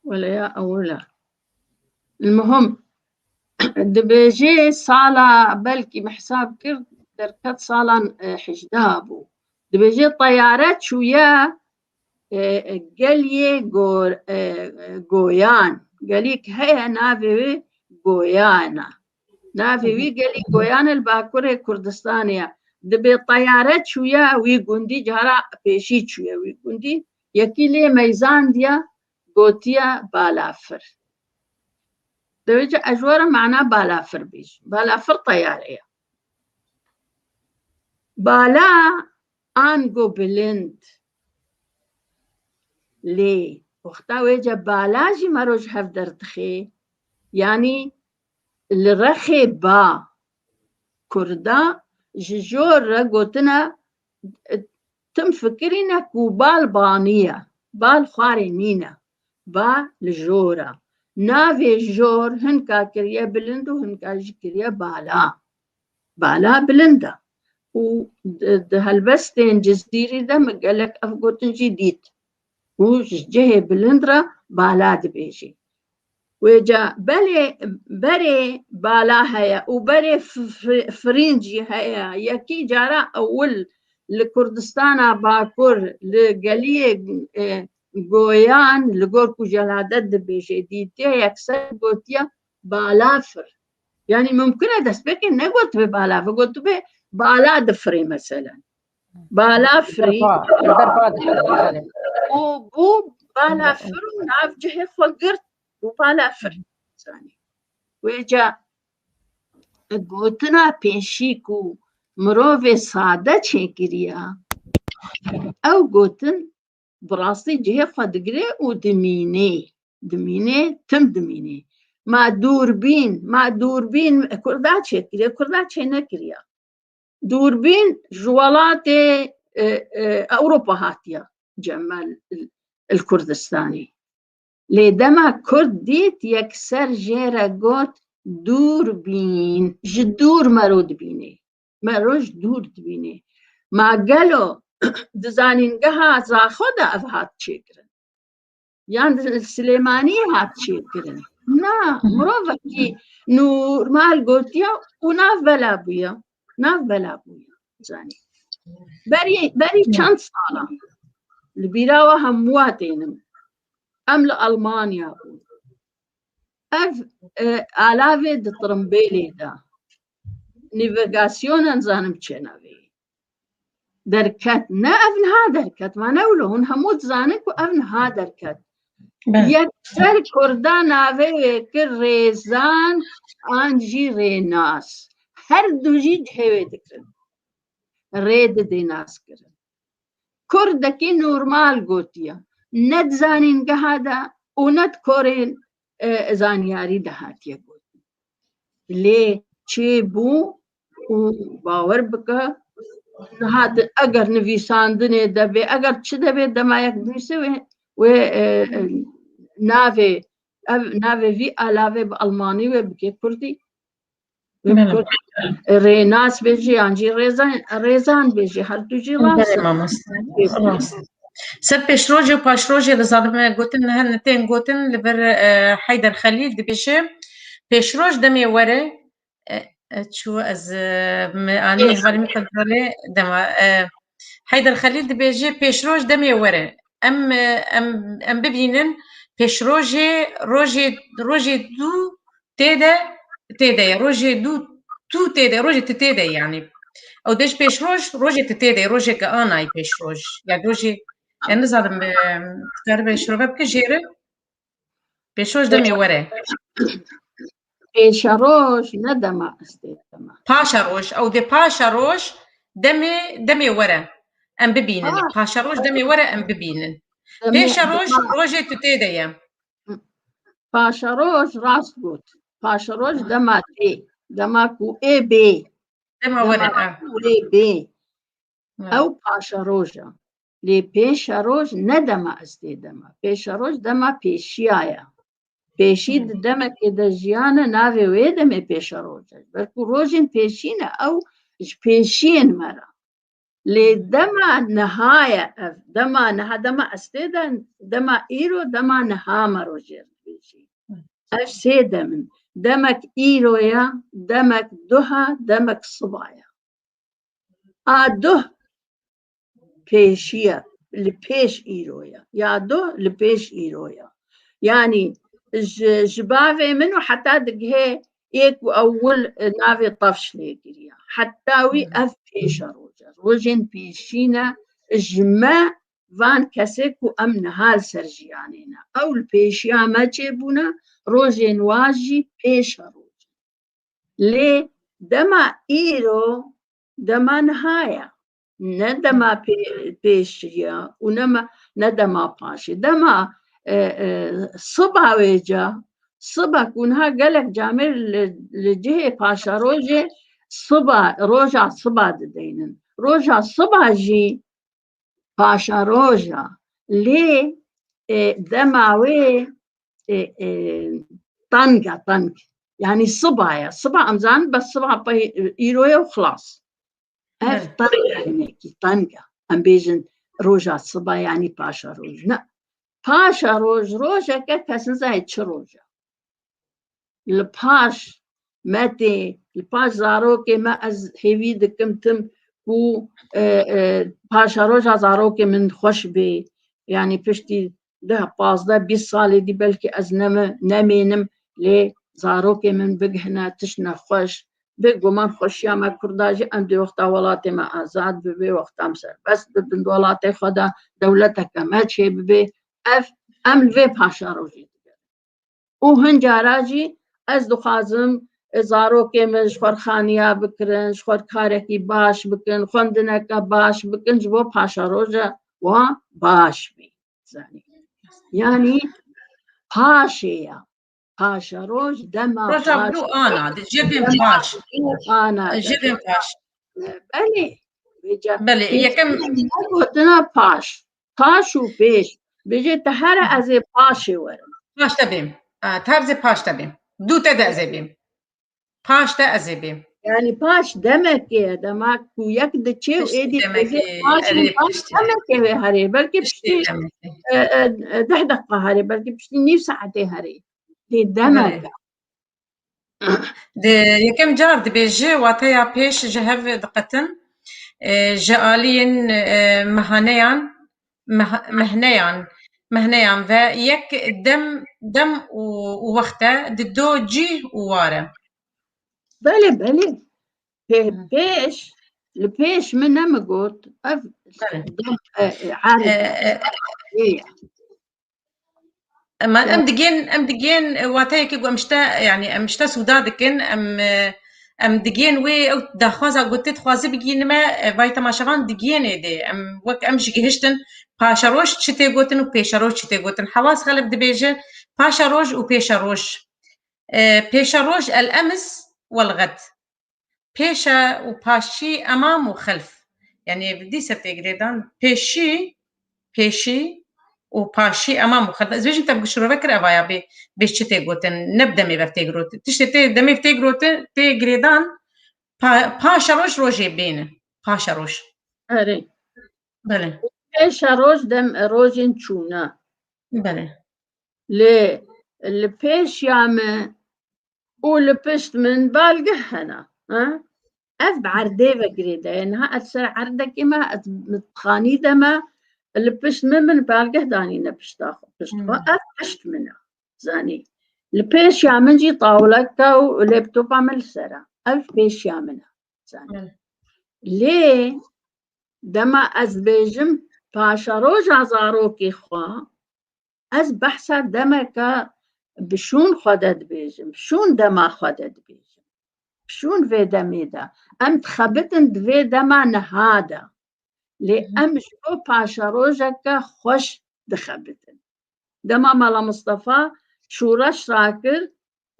weleya ewil e. Muhim, dibêje sala, belkî min hesab kir, derket sala, e, hejdeh bû. Dibêje teyare çûye, e, e, geliyê Go-, e, e, Goyan. Gelîk heye navê wê Goyan e. Navê wî gelî Goyan e, li Bakurê Kurdistanê ye. Dibê teyare çûye wî gundî, cara pêşî çûye wî gundî. Yekî lê meyzandiye, gotiye balafir. Dewêce ez were mana balafir bêjim. Balafir teyare ye. Bala ango bilind. Lê wexta wêce bala jî mero ji hev derdixe. Yanî li rexê ba Kurda ji jor re gotine, tim fikirîne ku bal banî ye. Bal xwarê nîne. Ba li jor e. Navê jor hinka kiriye bilind û hinka jî kiriye bala. Bala bilind e. Û di, di helbestên Cizîrî de min gelek ev gotin jî dît. Û ji cihê bilind re bala dibêjî. Wêca belê berê bala heye û berê f-, f-, firîn jî heye. Yekî cara ewil li Kurdistana Bakur, li geliyê, e, Goyan, li gor ku Celadet dibêje, dîtiye yekser gotiye balafir. Yanî mimkun e destpêkê negotibê balafir, gotibê bala difirê meselen. Balafirî. Berba, berba dikir, belê. Û bû balafir û nav cihê xwe girt û balafir. Zanî. Wêca gotina pêşî ku mirovê sade çêkiriya, ew gotin bi rastî cihê xwe digire û dimîne. Dimîne, tim dimîne. Ma dûrbîn, ma dûrbîn Kurda çêkiriye, Kurda çênekiriye. Dûrbîn ji welatê, e, e, Ewropa hatiye cem me li, li Kurdistanê. Lê dema Kurd dît, yekser jê re got dûrbîn, ji dûr mero dibînê. Mero ji dûr dibînê. Ma gelo di zanîngeha Zaxo de ev hat çêkirin? Yan di Silêmaniyê hat çêkirin? Na, mirovekî normal gotiye û nav bela bûye. Nav bela bûye. Zanî. Berî, berî çend sala li bîra we hemû wa tênim. Em li Almanya bûn. Ev, e, alavê di tirimbêlê de. Navigasyona nizanim çi navê. Derket. Ne ev niha derket. Ma ne wilo. Hûn hemû dizanin ku ev niha derket. Belê. Yekser Kurda navê wê kir Rêzan an jî Rênas. Her du jî cihê wê dikirin. Rê didê nas kirin. Kurdekî normal gotiye. Ne di zanîngeha de û ne di korên, e, zanyarî de hatiye gotin. Lê çêbû û bawer bike, niha di, eger nivîsandinê de bê, eger çi de bê, dema yek dinivîse wê, wê, e, e, navê, ev navê vî alavê bi almanî wê bike kurdî. Belê. Rênas bêjî, yan jî Rêzan, Rêzan bêjî, her du jî rast. Belê, mamoste. Rast. Ser pêşrojê û paşrojê dizanim, e, gotin, hin tên gotin li vir, e, Heyder Xelîl dibêje, pêşroj demê were, e, e, çû ez, e, me anî hevalê min kontrolê dema, e, Heyder Xelîl dibêje, pêşroj demê were. Em, e, em, em bibînin pêşrojê, rojê, rojê dû tê de tê de ye. Rojê dû tu tê de, rojê tu tê de ye, yanî. Ew dê ji pêş roj, rojê tu tê de ye, rojê ke anayî pêş roj. Yani rojê, yani nizanim, e, dikaribe şirove bike jêre. Pêş roj demê were. Pêşeroj ne dema ez tê dema. Paşa roj, ew dê paşa roj demê, demê were. Em bibînin. Ha. Paşa roj demê were em bibînin. Demê, pêşa roj, dema. Rojê tu tê de ye. Paşa roj rast got. Paşa roj dema tê. Dema ku ê bê. Dema were, dema ku ê bê. Ew paşa roj e. Lê pêşa roj ne dema ez tê dema. Pêşa roj dema pêşiya ye. Pêşî di demekê de jiyane, navê wê demê pêşa roj e. Ji ber ku rojên pêşî ne, ew ji pêşiyên me re. Lê dema niha ye ev. Dema niha, dema ez tê de, dema îro, dema niha me rojê dibêjî. Ev sê dem in. Demek îro ye, demek duh e, demek siba ye. A duh pêşiye, li pêş îro ye. Ya duh li pêş îro ye. Yanî ji, ji bavê min û heta digihê yê ku ewil navê tefş lê kiriye. Heta wî ev pêşa roj e. Rojên pêşî ne ji me van kesê ku em niha li ser jiyanê ne. Ew li pêşiya me çêbûne, rojên wa jî pêşa roj e. Lê dema îro, dema niha ye. Ne dema pê-, pêşiya û ne me-, ne dema paşê. Dema, e, e, siba wê ca, siba ku niha gelek camêr li, li cihê paşa rojê siba, roja siba dideynin. Roja siba jî paşa roja. Lê, e, dema wê, e, e, teng e, teng. Yanî siba ye. Siba em zanin, bes siba pey, e, îro ye û xilas. Ev teng e, hinekî teng e. Em bêjin roja siba, yanî paşa roj. Ne. Paşa roj, rojeke kes nizayê çi roj e. Li paş me tê, li paş zarokê me ez hêvî dikim tim ku, e, e, paşa roja zarokê min xweş bê. Yanî piştî deh, pazdeh, bîst salê dî belkî ez neme-, nemênim, lê zarokê min bigihine tiştine xweş. Bêguman xweşiya me Kurda jî em dê wexta welatê me azad bibe, wexta em serbest bibin di welatê xwe de, dewleteke me çêbibe. Ev, em li vê paşa rojê digerin. Û hin cara jî ez dixwazim, e, zarokê min ji xwe re xaniya bikirin, ji xwe re karekî baş bikin, xwendineke baş bikin, ji bo paşa roja wa baş bê. Zanî. Yanî paşê ya. Paşa roj dema roja paş. Bû ana, di cebên paş. Ana, cebên paş. Belê. Belê, yekem gotina paş. Paş û pêş. Bêje te here ez ê paşê werim. Paş te bêm. A, te her zê paş te bêm. Dû te de ez ê bêm. Paş te ez ê bêm. Yanî paş demekê ye, dema ku yek diçe û êdî demekê, paş, erê, paş piştî demekê wê herê. Belkî piştî, e, e, e, deh deqa herê, belkî piştî nîv saetê herê. Lê demek e. Di yekem car dibêje, wateya pêş ji hev diqetin, e, ji aliyên, e, mehaneyan, meh-, mehneyan, mehneyan ve yek dem, dem û, û wext e, di do cîh û war e. Belê, belê. Pê-, pêş, li pêş min ne min got, ev dem, e, e, arif. E, e, e, Em, em digên, em digên, e, wateyekê ku em ji te, yanî em ji te sûda dikin, em, e, em digên wê ew daxwaza ku tê dixwaze bigînime, e, vay temaşevan digên êdê. Em wek em jî gihiştin, paşeroj çi tê gotin û pêşeroj çi tê gotin. Hewas Xelef dibêje, paşeroj û pêşeroj. E, pêşeroj el ems wel xed. Pêşe û paşî, emam û xelf. Yanî bi dîse tê girêdan pêşî, pêşî û paşî, emam û xelf. Ez bêjim te bi şirove kir evaya bê, bê çi tê gotin, ne bi demê ve tê girotin. Tiştê tê demê tê girotin, tê girêdan pa-, paşa roj rojê bêne. Paşa roj. Erê. Belê. Pêşa roj dem rojên çûna. Belê. Lê li pêşiya me û li pişt min balgeh hene, ha? Ev bi erdê ve girêdaye. Niha ez ser erdekê me, ez mitxanî de me, li pişt min, min balgeh danîne pişta xwe, pişt xwe. Hmm. Ev pişt min e, zanî. Li pêşiya min jî tawleka û laptopa min li ser e. Ev pêşiya min e. Zanî. Lê dema ez dibêjim paşeroja zarokê xwe, ez behsa demeke bi şûn xwe de dibêjim, şûn dema xwe de dibêjim. Şûn vê demê de. Em dixebitin di vê dema niha de. Lê Hı hı. em ji bo paşerojeke xweş dixebitin. Dema Mela Mistefa şûreş rakir,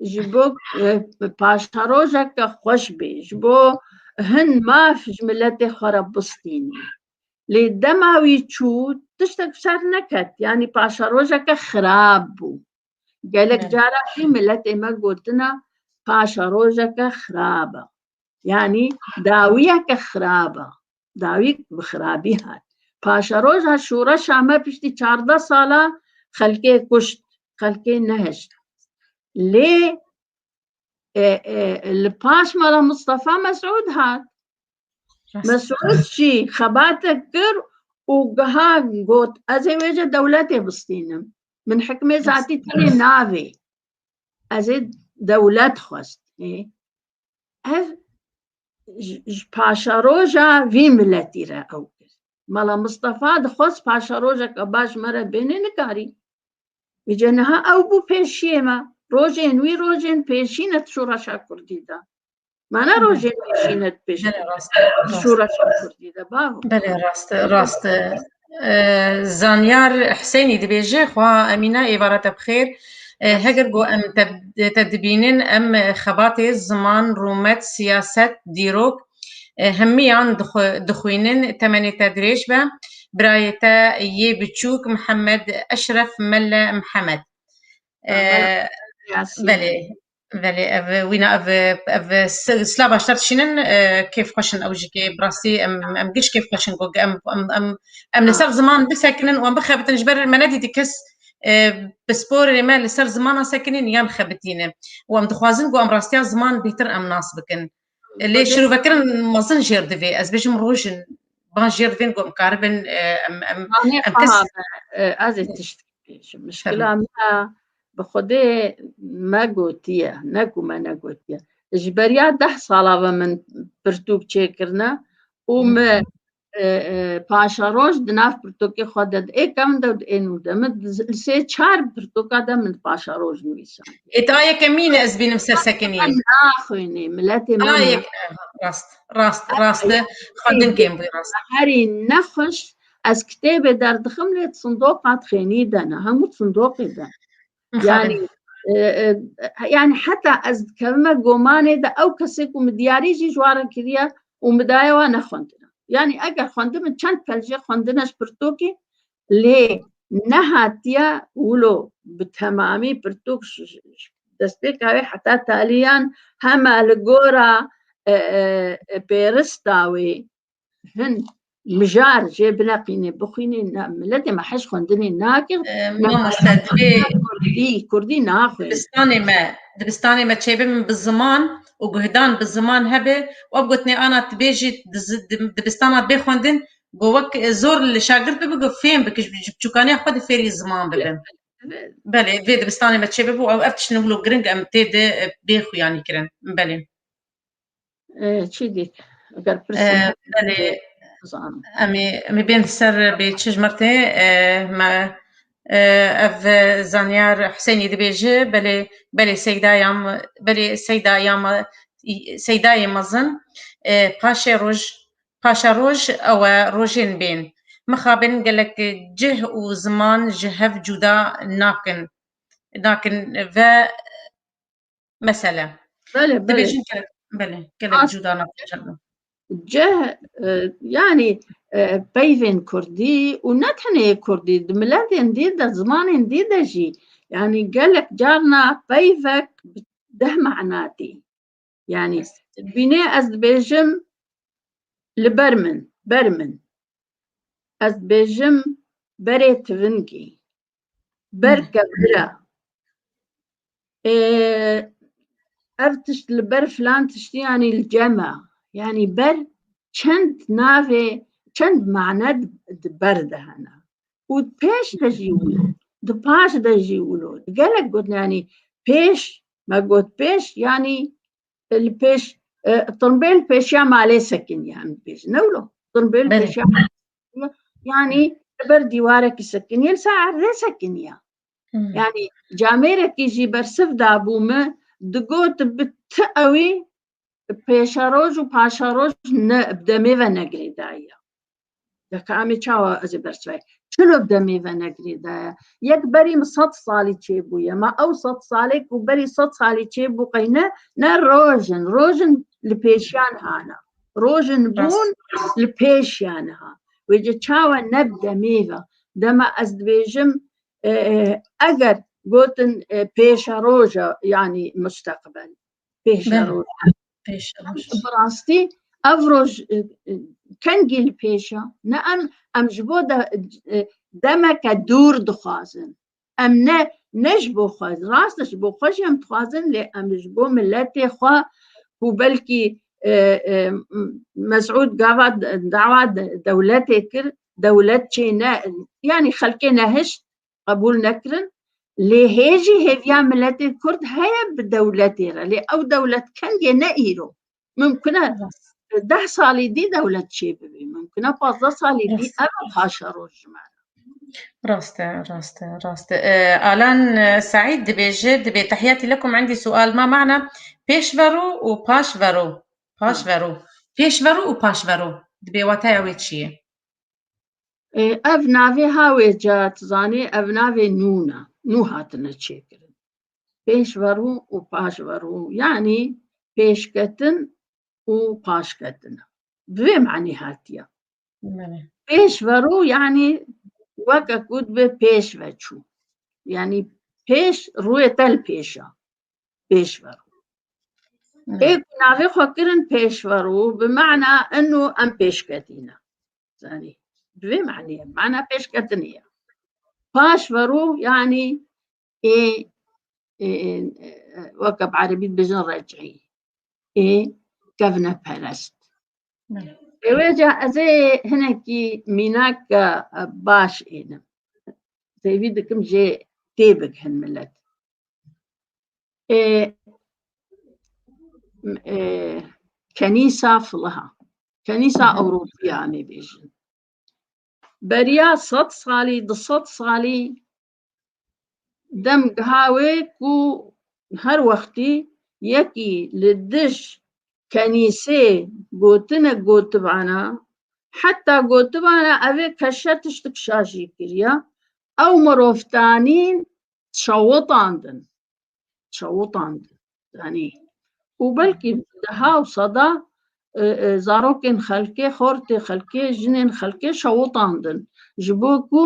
ji bo, e, paşerojeke xweş bê, ji bo hin maf ji miletê xwe re bistînî. Lê dema wî çû, tiştek ser neket, yanî paşerojeke xirab bû. Gelek Evet. cara jî miletê me gotina, paşerojeke xirab e. Yanî dawiyeke xirab e. Dawî bi xirabî hat. Paşeroja şoreşa me piştî çardeh sala xelkê kuşt, xelkê nehişt. Lê, e, e, li paş Mela Mistefa Mesûd hat. Rast. Mesûd jî xebatek kir û giha got, "Ez ê wêce dewletê bistînim. Min hikmê Rast. zatî tenê navê. Ez ê dewlet xwest." Ê, ev ji, ji paşeroja vî miletî re ew kir. Mela Mistefa dixwest paşerojeke baş me re bênê, nikarî. Vêce niha ew bû pêşiyê me. Rojên wî rojên pêşî ne di şoreşa kurdî de. Me ne Belê. rojên pêşî ne di pêş-, Belê, rast, di rast. şoreşa kurdî de. Bavo. Belê, rast, rast. E, Zanyar Husênî dibêje, xwa Emîne êvara te bi xêr. E, Rast. heger ku em te, te dibînin, em xebatê ziman, rûmet, siyaset, dîrok, e, hemiyan dixwe-, dixwînin, temenê te dirêj be. Birayê te yê biçûk Mihemed Eşref Melle Mihemed. Ha, Melle E, Yasîn. belê, belê, ev wîna, ev, ev s-, sila baştar dişînin, e, kêf xweş in ew jî kê, bi rastî em, em giş kêf xweş in ku em, em, em, em li ser ziman bisekinin û em bixebitin, ji ber me nedîtî kes, e, pisporê me li ser zimana sekinîn yan xebitîne. Û em dixwazin ku em rastiya ziman bêhtir em nas bikin. Lê Xwedê şirovekirin mezin jêr divê. Ez bêjim rojin, van jêr divên ku em karibin, e, em, em, Anê em kes xwe, e, ez ê tişt bêjim. Mişkila Tabii. me bi Xwedê me gotiye, ne ku me negotiye. Ji beriya deh sala ve min pirtûk çêkirine û Hı. me, e, e, paşeroj di nav pirtûkê xwe de, di êk em de û di ê nû de. Min di, li sê çar pirtûka de min paşeroj nivîsand. Ê, tu a yekemîn e ez bînim ser sekiniyê. Naxwînî, miletê me A yek, rast, rast, rast e. Xwendin kêm bû, rast. Herî nexweş, ez kitêbê derdixim lê sindoqa dixênî de ne, hemû sindoqê de. Mixabin. Yani, e, e, yani heta ez dikevime gomanê de ew kesê ku min diyarî jî ji wan re kiriye û min daye wan nexwendine. Yani eger xwendibin çend pel jê xwendine ji pirtûkê, lê nehatiye wilo bi temamî pirtûk ş-, ş-, ş-, destpêka wê heta taliyan hema li gora, e, e, e, pêrista wê hin mijar jê bineqînê, bixwînê, ne, miletê me hej xwendinê nake, E, ne mamoste, divê kurdî, kurdî naxwîne. Dibistanê me, dibistanê me çêbibin bi ziman û guhdan bi ziman hebe, wek gotinê ana dibêjî di zi-, di-, dibistana bê xwendin, go wek, e, zor li şagirt bibe, go fêm bike, ji, ji biçûkaniya xwe di fêrî ziman bibe. Evet. Belê, vê dibistanê me çêbibe û ev, ev tiştin wilo giring em tê de, e, bê xuyanî kirin. Belê. E, çi dît? Eger pirsên E, hebe, belê. Bizanim. Em ê, em ê bên ser bê çi ji me re tê, e, me, e, ev, e, Zanyar Husênî dibêje, belê, belê Seydaya me, belê Seydaya me, Seydayê mezin, e, paşê roj, paşa roj ew e, rojên bên. Mixabin gelek cih û ziman ji hev cuda nakin, nakin ve mesele. Belê, belê. Dibêjin gelek, belê, gelek Rast. cuda nakin. Cih, e, yani, e, peyvên kurdî û ne tenê kurdî, di miletên dî de, zimanên dî de jî, yani gelek carna peyvek bi deh mana tê. Yani, Rast. bînê ez dibêjim li ber min, ber min. Ez dibêjim berê tivingî. Ber Hmm. kevir e. Ê, ev tişt li ber filan tiştî, yanî li cem e. Yanî ber çend navê, çend mane di, di ber de hene. Û pêş de jî wilo, di paş de jî wilo. Gelek gotin, yanî pêş, me got pêş, yanî li pêş, e, tirmbêl pêşiya malê sekiniye, em dibêjin. Ne wilo? Tirmbêl Belê. pêşiya malê sekiniye. Yanî li ber dîwarekî sekiniye, li ser erdê sekiniye. Hmm. Yanî camêrekî jî bersiv dabû min, digot bi ti ewî pêşeroj û paşeroj ne, bi demê ve negirêdaye. Deke em ê çawa ez ê bersivayim? Çilo bi demê ve negirêdaye? Yek berî min sed salî çêbûye. Ma ew sed salê ku berî sed salî çêbû qey ne, ne roj in. Roj in li pêşiya niha ne. Roj in Rast. bûn li pêşiya niha. Wê ce çawa ne bi demê ve? Dema ez dibêjim, e, e, eger gotin, e, pêşeroja, yanî musteqbel. Pêşeroj. Belê. Pêşeroj. Bi rastî ev roj, e, e, kengî li pêş e. Ne em, em ji bo de, e, demeke dûr dixwazin. Em ne, ne ji bo xwe, rast e ji bo xwe jî em dixwazin, lê em ji bo miletê xwe ku belkî, e, e, Mesûd gava d-, dawa de-, dewletê kir, dewlet çê ne, yanî xelkê nehişt, qebûl nekirin. Lê hê jî hêviya miletê Kurd heye bi dewletê re. Lê ew dewlet kengê ne îro. Mimkun e Rast. deh salî dî dewlet çêbibe. Mimkun e pazdeh salî dî Rast. ev paşeroj ji me re. Rast e, rast e, rast e. E, Alan, e, Seîd dibêje, dibê تحياتي لكم عندي سؤال ما معنى pêşverû û paşverû. Paşverû. Pêşverû û paşverû. Dibê wateya wê çi ye? E, ev navê ha wê ca, tu zanî, ev navê nû ne. Nû hatine çêkirin. Pêşverû û paşverû, yanî pêşketin û paşketin. Bi vê manî hatiye. Belê. Pêşverû, yanî weke ku dibe pêş ve çû. Yanî pêş, rûyê te li pêş e. Pêşverû. Belê. Ê ku navê xwe kirin pêşverû, bi mana inu em pêşketî ne. Zanî, bi vê manî ye, mana pêşketinê ye. Paşverû, yanî ê, ê, ê, ê, weke bi erebî dibêjin recî. Ê kevneperest. Belê. Ê wê ca ez ê hinekî mînak, e, baş ênim. Sêvî dikim jê tê bigihin milet. Ê, ê, kenîsa filiha. Kenîsa Hı hı. Ewropiya em ê bêjin. Beriya sed salî, du sed salî dem giha wê ku her wextî yekî li dij kenîsê gotinek gotibana, heta gotibana ev ê keşe tiştik şajî kiriya, ew mirovtanîn şewitandin. Şewitandin. Yanî, û belkî deha û seda, e, e, zarokên xelkê, xortê xelkê, jinên xelkê şewitandin. Ji bo ku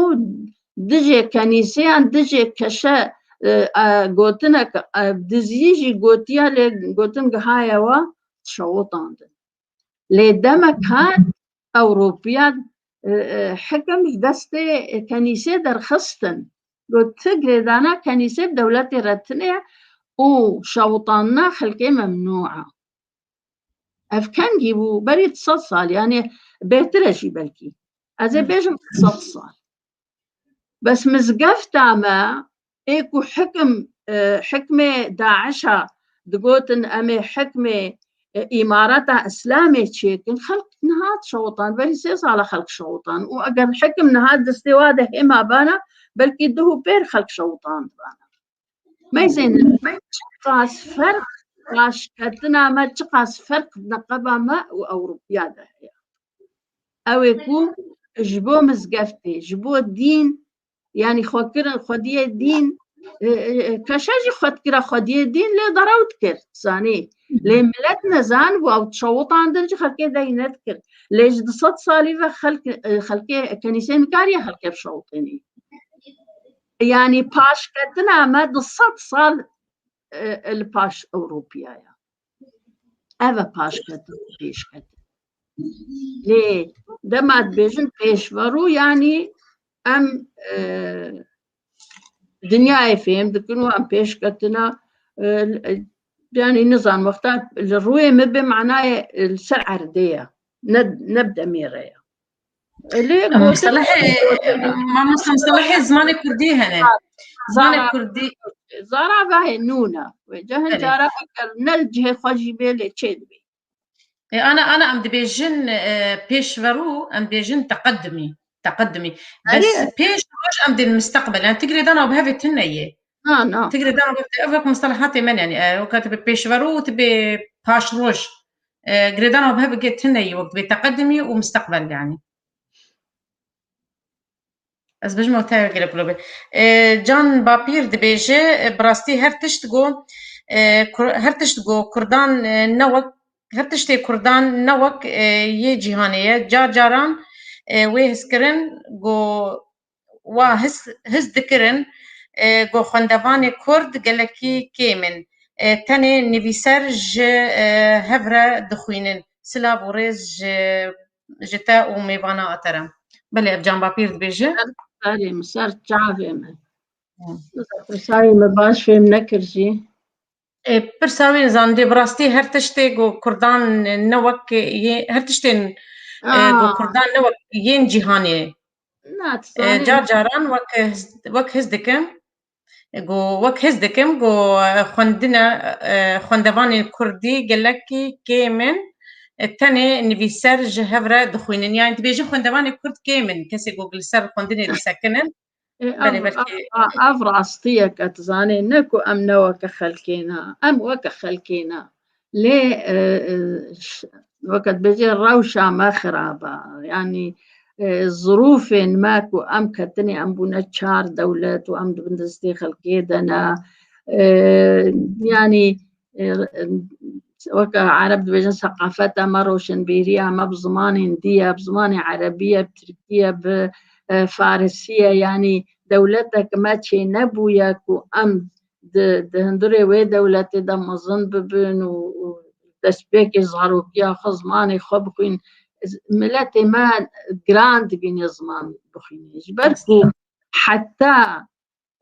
dijê kenîseyan, dijê keşe, e, e, gotinek, e, diziyî jî gotiya, lê gotin gihaye we şewitandin. Lê demek hat Ewropiya, e, e, hikim ji destê kenîsê derxistin. Got, ti girêdana kenîsê bi dewletê re tune ye û şewitandina xelkê memnû e. Ev kengî bû, berî sed sal, yanî bêtir e jî belkî. Ez ê Hı. bêjim sed sal. Bes mizgefta me, ê ku hikim, e, hikmê DAIŞ'a digotin, em ê hikmê, e, îmareta Îslamê çêkin, xelk niha şewitan, berî sê sala xelk şewitan. Û eger hikim niha destê wa de hêma bana, belkî duh û pêr xelk şewitan dibana. Meyzênin, çiqas ferq, paşketina me, çiqas ferq neqeba me û Ewropiya de heye. Ew ê ku ji bo mizgeftê, ji bo dîn, yanî xwekirin xwediyê dîn, e, e, e, keşe jî xwe dikira xwediyê dîn, lê derew dikir, zanî. Lê milet nezan bû, ew şewitandin jî xelkê dey nedikir. Lê ji du sed salî ve xelk, e, xelkê kenîsê nikariye xelkê bişewitênî. Yanî paşketina me du sed sal, e, e, li paş Ewropiya ye. Ev e paşketin û pêşketin. Lê dema dibêjin pêşverû, yanî em, e, dinyayê fêm dikin û em pêşketina, e, yanî nizan wexta li rûyê min bê manayê, e, li ser erdê ye. Ne, ne bi demê re ye. Lê Em gotin mustelehê, mamoste mustelehê zimanê kurdî hene. Zimanê Zara- kurdî. Zara vahê nû ne. Wê ca hin Belê. cara eger ne li cihê xwe jî bê lê çê dibê. E, ana, ana em dibêjin, e, pêşverû, em dibêjin teqedimî. Teqedimî. Bes Erê. pêş roj em dên misteqbel. Yani ti girêdana bi hevê tune ye. Na, na. Ti girêdana bi hevê, ev wek mustalahatê me yani. E, wek te bi pêşverû, ti bi paş roj. E, girêdana bi hevê tune ye. Wek dibê teqedimî û misteqbel yani. Ez bijim û te gelek lo be. E, Can Bapîr dibêje, e, bi rastî her tişt go, e, Kur-, her tişt go Kurdan, e, ne wek, her tiştê Kurdan ne wek, e, yê cîhanê ye. Car caran, e, wê hizkirin go wa his, his dikirin, e, go xwendevanê Kurd gelekî kêm in. E, tenê nivîser ji, e, hev re dixwînin. Silav û rêz ji ji te û mêvana a te re. Belê, ev Can Bapîr dibêje. Serê min, ser çavê min. Hı. Pirsayê min baş fêm nekir jî. E, pirsa wê nizan dê bi rastî her tiştê ku Kurdan ne wek yê, her tiştên, e, ku Aa. Kurdan ne wek yên cîhanê. Na, tu E, zanî. Car caran wek his, wek his dikim. Go wek his dikim, go, e, xwendine, e, xwendevanên kurdî gelekî kêm in, e, tenê nivîser ji hev re dixwînin. Yani dibêjin xwendevanê kurd kêm in, kesê ku li ser xwendinê disekinin. E, Belê, ev, belkî ev, ev rastiyek e, tu zanê, ne ku em ne weke xelkê ne, em weke xelkê ne. Lê, e, e, ş-, weke dibêjê rewşa me xirab e. Yani, e, zirûfên me ku em ketinê, em bûne çar dewlet û em di bin destê xelkê de ne. E, yani, e, e, weke Ereb dibêjin, seqafeta me, roşenbîriya me bi zimanên dî ye, bi zimanê erebî ye, bi tirkî ye, bi, e, farisî ye. Yani, dewletek me çê nebûye ku em di, di hundirê wê dewletê de mezin bibin û, û destpêkê zarokiya xwe, zimanê xwe bixwîn. Miletê me giran dibîne ziman bixwîne. Ji ber ku heta,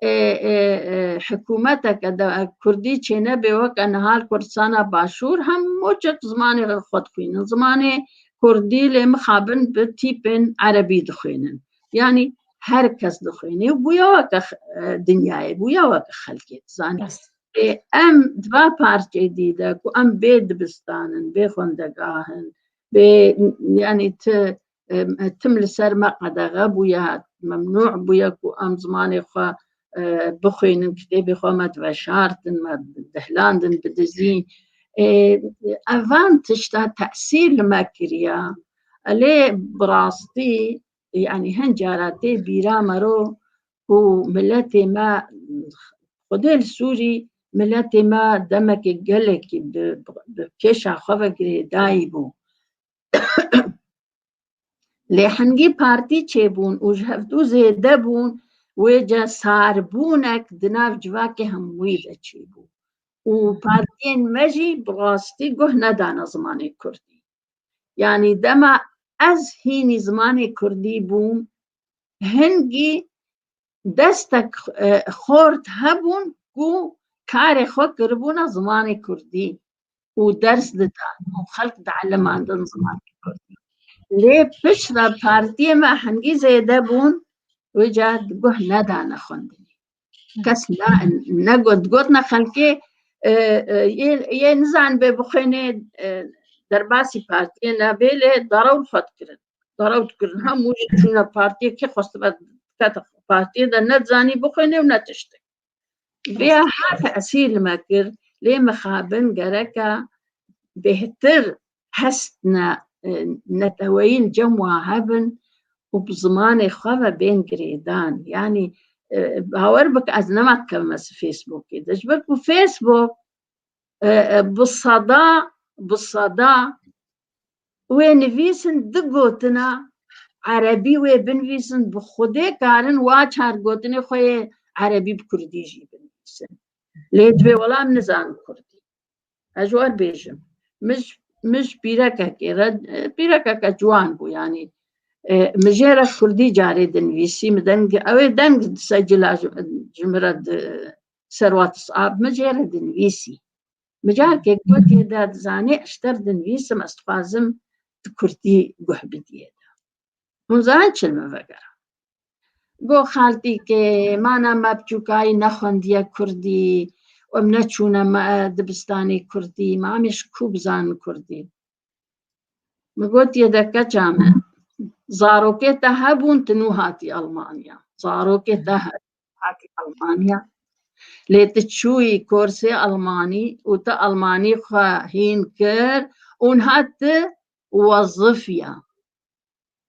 e, e, e, hikûmeteke de kurdî çênebe weke niha li Kurdistana Başûr, hemû çek zimanê xwe dixwînin. Zimanê kurdî lê mixabin bi tîpên erebî dixwînin. Yani her kes dixwîne û bûye weke x-, e, dinyayê, bûye weke xelkê, dizanî. Rast. Ê, em di va parçeyê dî de ku em bê dibistan in, bê xwendegah in, bê, yani ti, e, tim li ser me qedexe bûye, memnû bûye ku em zimanê xwe, e, bixwînin, kitêbê xwe me diveşartin, me dihlandin, bidizîn. Ê, evan tişta tesîr li me kiriye. Lê bi rastî, yani hin cara tê bîra me ro ku miletê me, xwedê li Sûrî miletê me demekê gelekî bi, bi kêşa xwe ve girêdayî bû. Lê hingî partî çêbûn û ji hevdû zêde bûn, wê ca sarbûnek di nav civakê hemûyî de çêbû. Û partiyên me jî bi rastî guh nedane zimanê kurdî. Yani dema ez hînî zimanê kurdî bûm, hingî destek, e, xort hebûn ku karê xwe kiribûna zimanê kurdî û ders didan û xelk dielimandan zimanê kurdî. Lê piştre partiyê me hingî zêde bûn, wê ca guh nedane xwendinê. Kes ne, negot, gotine xelkê, e, e, yê, yê nizanibê bixwênê, e, derbasî partiyê nebê, lê derew li xwe dikirin. Derew dikirin. Hemû jî çûne partiyê, kê xwestibe kete partiyê de, ne dizanî bixwênê û ne tiştek. Vêya her tesîr li me kir, lê mixabin gereke bêhtir hest ne, e, neteweyî li cem wa hebin û bi zimanê xwe ve bên girêdan. Yanî, e, bawer bike ez nema dikevime si Facebookê de. Ji ber ku Facebook, e, e, bi seda, bi seda wê nivîsin du gotina erebî wê binivîsin, bi Xwedê karin wa çar gotinê xwe yê erebî bi kurdî jî binivîsin. Lê divê wela em nizanin kurdî. Ez ji we re bêjim. Min ji, min ji pîrekekê re, e, pîrekeke ciwan bû, yanî, e, min jê re kurdî carê dinivîsî, min deng, ew ê deng disecila ji, ji min re di, ser WhatsApp, min jê re dinivîsî. Min carkê gotiye de dizanê, ez ji te re dinivîsim, ez dixwazim tu kurdî guh bidiyê de. Hûn zanin çi li min vegera? Go xaltîkê, mana me biçûkayî nexwendiye kurdî, em neçûne me dibistanê kurdî, me em ê ji ku bizanin kurdî? Min got, yê de keça me, zarokê te hebûn, tu nû hatî Almanya. Zarokê te hebûn, hatî Almanya. Lê tu çûyî korsê Almanî û tu Almanî xwe hîn kir û niha tu wezifiya.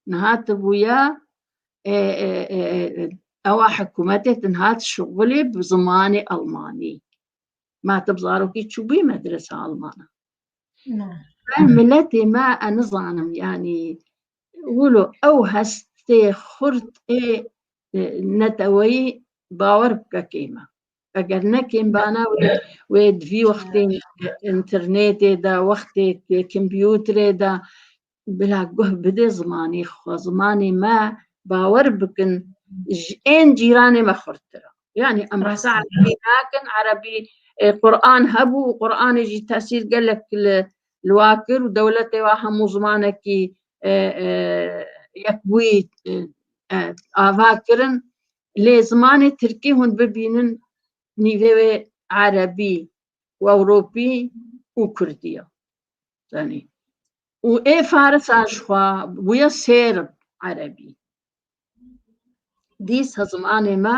Niha tu bûya, e, e, e, e, ewa hikûmetê, tu niha tu şixulê bi zimanê Almanî. Ma tu bi zarokî çûbûyî medresa Almana. Em miletê me, e, nizanim, yanî, wilo ew hestê xurt ê, e, neteweyî bawer bike kêm e. Eger ne kêm bana wê, wê di vî wextê, e, înternetê de, wextê kompûterê de, bila guh bidê zimanê xwe, zimanê me, bawer bikin, ji ên cîranê me xurttir e. Yanî em behsa erebî nakin, erebî, e, Quran hebû û Quranê jî tesîr gelek li, li wa kir û dewletê wa hemû zimanekî, e, e, yekbûyî, e, e, ava kirin. Lê zimanê tirkî hûn bibînin nîvê wê erebî û ewropî û kurdî ye. Zanî. Û ê farisa ji xwe bûye sêr erebî. Dîsa zimanê me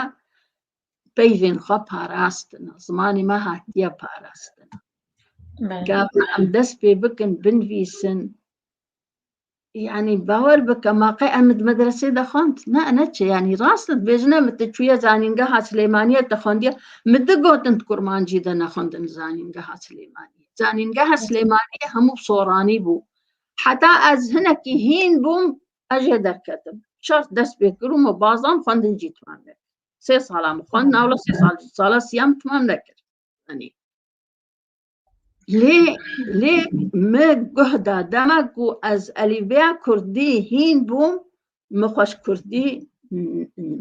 peyvên xwe parastine. Zimanê me hatiye parastine. Belê. Gava em dest pê bikin, binivîsin. Yanî, bawer bike, ma qey em di medresê de xwend? Ne, ne çi, yanî, rast dibêjin, em tu çûye zanîngeha Silêmaniyê te xwendiye, min digotin di Kurmancî de nexwendin zanîngeha Silêmaniyê. Zanîngeha Silêmaniyê hemû bi soranî bû. Heta ez hinekî hîn bûm, ez jê derketim. Şert dest pê kir û min bazan xwendin jî timam nekir. Sê sala min xwend, navla sê sal, sala siyam timam nekir. Yanî, lê, lê min guh da, dema ku ez elîfbeya kurdî hîn bûm, min xweş kurdî,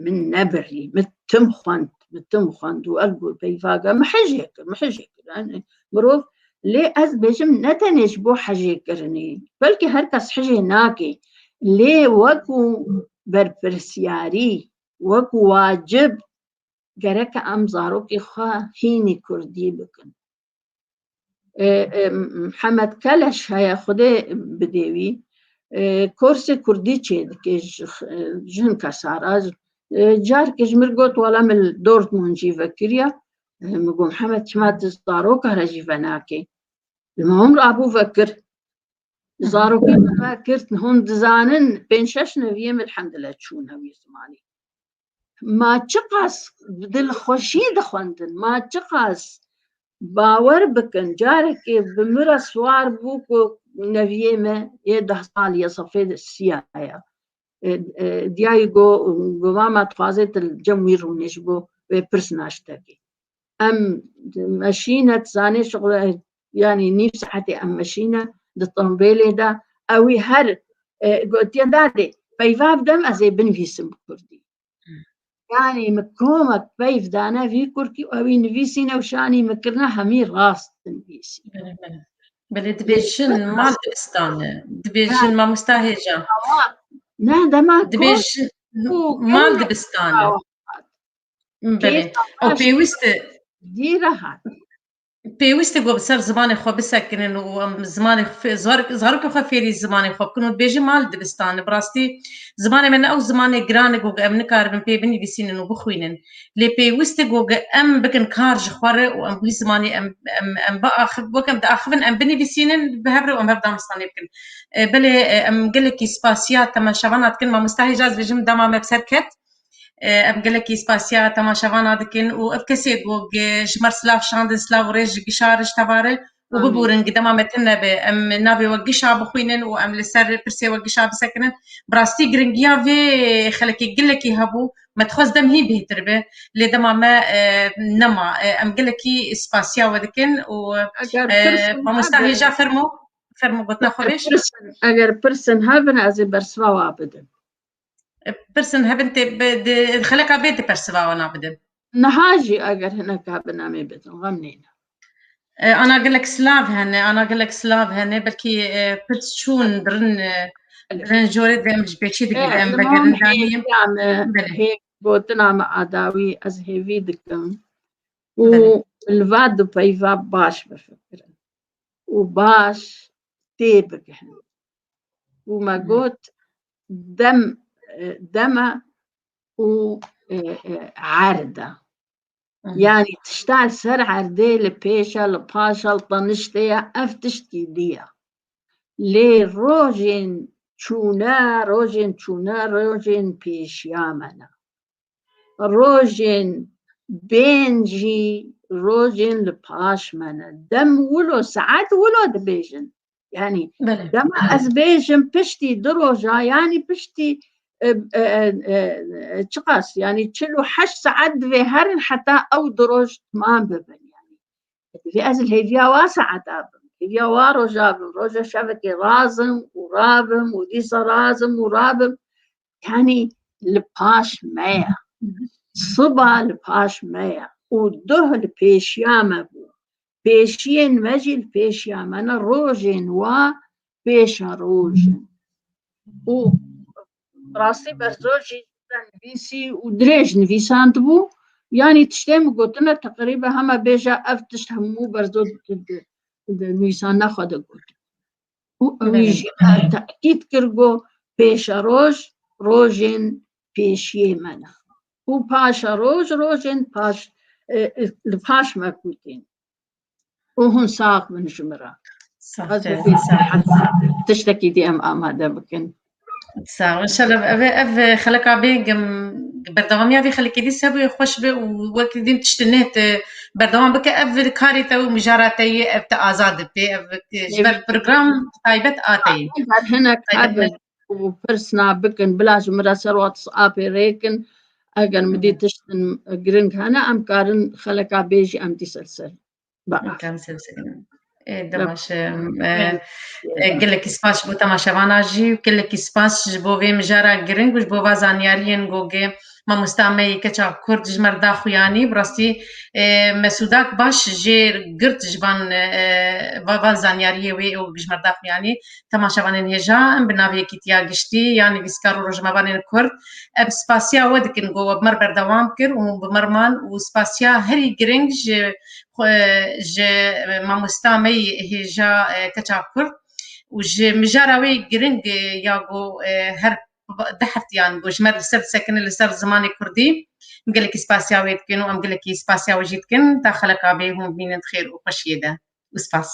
min nebirî, min tim xwend, min tim xwend û ev got peyva ge, min hejê kir, min hejê kir. Yanî mirov, lê ez bêjim ne tenê ji bo hejêkirinê, belkî her kes hejê nake, lê wekû berpirsiyarî, wekû wacib, gereke em zarokê xwe hînî kurdî bikin. E, e, Mihemed Keleş heye, Xwedê bidê wî. E, korsê kurdî çêdike ji, e, ji hin kesa re. E, carkê ji min got, wela min li Dortmund jî vekiriye. E, min got, Mihemed, çima tu zaroka re jî venakê? Li min umr abû vekir. Zarokê min vekir, hûn dizanin, pênc şeş neviyê min elhemdulillah çûne wî zimanî. Ma çiqas bi dilxweşî dixwendin, ma çiqas bawer bikin, carekê bi min re siwar bû ku neviyê me yê deh salî ye, sefê siya ye. E, e, diyayî got, got, mama, dixwaze tu li cem wî rûnê ji bo wê pirs naştekê. Em meşîne, tu zanê şixule, yanî nîv saetê em meşîne di tombêlê de, ewî her, e, gotiye, dadê, peyva bidem, ez ê binivîsim bi kurdî. Yanî min komek peyv dane vî kurkî û ewî nivîsîne û şanî min kirine, hemî rast dinivîsî. Belê, belê. Belê, dibêjin mal dibistane. Dibêjin mamosta hêja. Ne, dema dibêjin mal dibistane. Belê. Û pêwîst e. Dî rehat. Pêwîst e ku bi ser zimanê xwe bisekinin û em zimanê xwe fê-, zar-, zarokê xwe fêrî zimanê xwe bikin û dibêjin mal dibistane. Bi rastî zimanê me ne ew zimanê giran e ku em nikaribin pê binivîsînin û bixwînin. Lê pêwîst e ku em bikin kar ji xwe re û em wî zimanê em, em, em biaxiv-, wek em diaxivin, em binivîsînin, bi hev re û em hev danistanê bikin. E, belê, e, em gelekî spasiya temaşevana dikin. Mamosta hêja ez dibêjim dema me bi ser ket. E, em gelekî spasiya temaşevana dikin û ev kesê ku ji me re silav şandin, silav û rêz ji gişa re, ji teva re û biborin, gi dema me tune be, em navê we gişa bixwînin û em li ser pirsê we gişa bisekinin. Bi rastî giringiya vê xelekê gelekî hebû, me dixwest dem hîn bêhtir be, lê dema me, e, nema. E, em gelekî spasiya we dikin û, e, mamosta hêja fermo, fermo gotina xwe bêj. Eger pirsin hebin, ez ê bersiva wa bidim. Pirsin hebin tê bi, di, xeleka bê dipersiva wana bidim. Niha jî eger hinek hebin em ê bidin, xem neyne. E, ana gelek silav hene, ana gelek silav hene, belkî, e, pirs çûn birin, e, birin jorê de em ji pêçî dikin, e, em vegerin danî. Belê. gotina me a dawî ez hêvî dikim û Belê. li va du peyva baş bifikirin û baş tê bigihin. Û me Hı. got dem, e, dema û, e, e, erd e. Hı hı. Yanî tişta li ser erdê li pêş e, li paş e, li teniştê ye, ev tiştkî dî ye. Lê rojên çûne, rojên çûne, rojên pêşiya me ne. Rojên bên jî rojên li paş me ne. Dem wilo, saet wilo dibêjin. Yanî Belê. dema ez bêjim piştî du roja, yanî piştî, e, e, e, e, çiqas, yanî çil û heşt saet divê herin heta ew du roj temam bibin. Yanî divê ez li hêviya wa saeta bim, hêviya wa roja bim, roja şevekê razim û rabim û dîsa razim û rabim. Yanî li paş me ye. Siba li paş me ye. Û duh li pêşiya me bû. Pêşiyên me jî li pêşiya me ne, rojên wa pêşeroj in. Û rastî Berzo jî nivîsî û dirêj nivîsandibû. Yanî tiştê min gotine teqrîbe hema bêje ev tişt hemû Berzo di, di, di nivîsandina xwe de got. Û ewî Belê. jî tekîd kir, got, pêşeroj rojên pêşiyê me ne. Û paşeroj rojên paş, e, e, li paş me kutîn. Û hûn sax bin ji min re. Sax Ez be, dibê sax be. Tiştekî dî em amade bikin. Sax bin. Şeref, ev, ev xeleka bê, gim, berdewamiya vê xelekê dî sebû xweş be û wek dîn tiştê nê te berdewam bike. Ev karê te û mijara te yê, ev te azad dibê, ev ji ber Lê program taybet a te yê. Eger hinek Taybet hebin û pirsna bikin, bila ji min re ser WhatsAppê rêkin, eger min dî Hı hı. tiştin giring hene, em karin xeleka bê jî em dîsa li ser. Baş. Em karin ser bisekinin. Ê, Yap. debaş, em, e, Em, e, gelekî spas ji bo temaşevana jî û gelekî spas ji bo vê mijara giring û ji bo va zanyariyên gogê mamosta me yê keça Kurd ji me re da xuyanî. Bi rastî, e, me sûdak baş jê girt ji van, e, va, va zanyariyê wê û ji me re da xuyanî. Temaşevanên hêja, em bi navê Yekîtiya Giştî ya nivîskar û rojnamevanên Kurd, em spasiya we dikin ku we bi me re berdewam kir û bi me re man û spasiya herî giring ji xwe, ji mamosta me yê hêja, e, keça Kurd û ji mijara wê giring, e, ya ku, e, her du heftiyan ku ji me re li ser disekine li ser zimanê Kurdî, em gelekî spasiya wê dikin û em gelekî spasiya we jî dikin. Ta xeleka bê hûn bimînin di xêr û xweşiyê de. Û spas.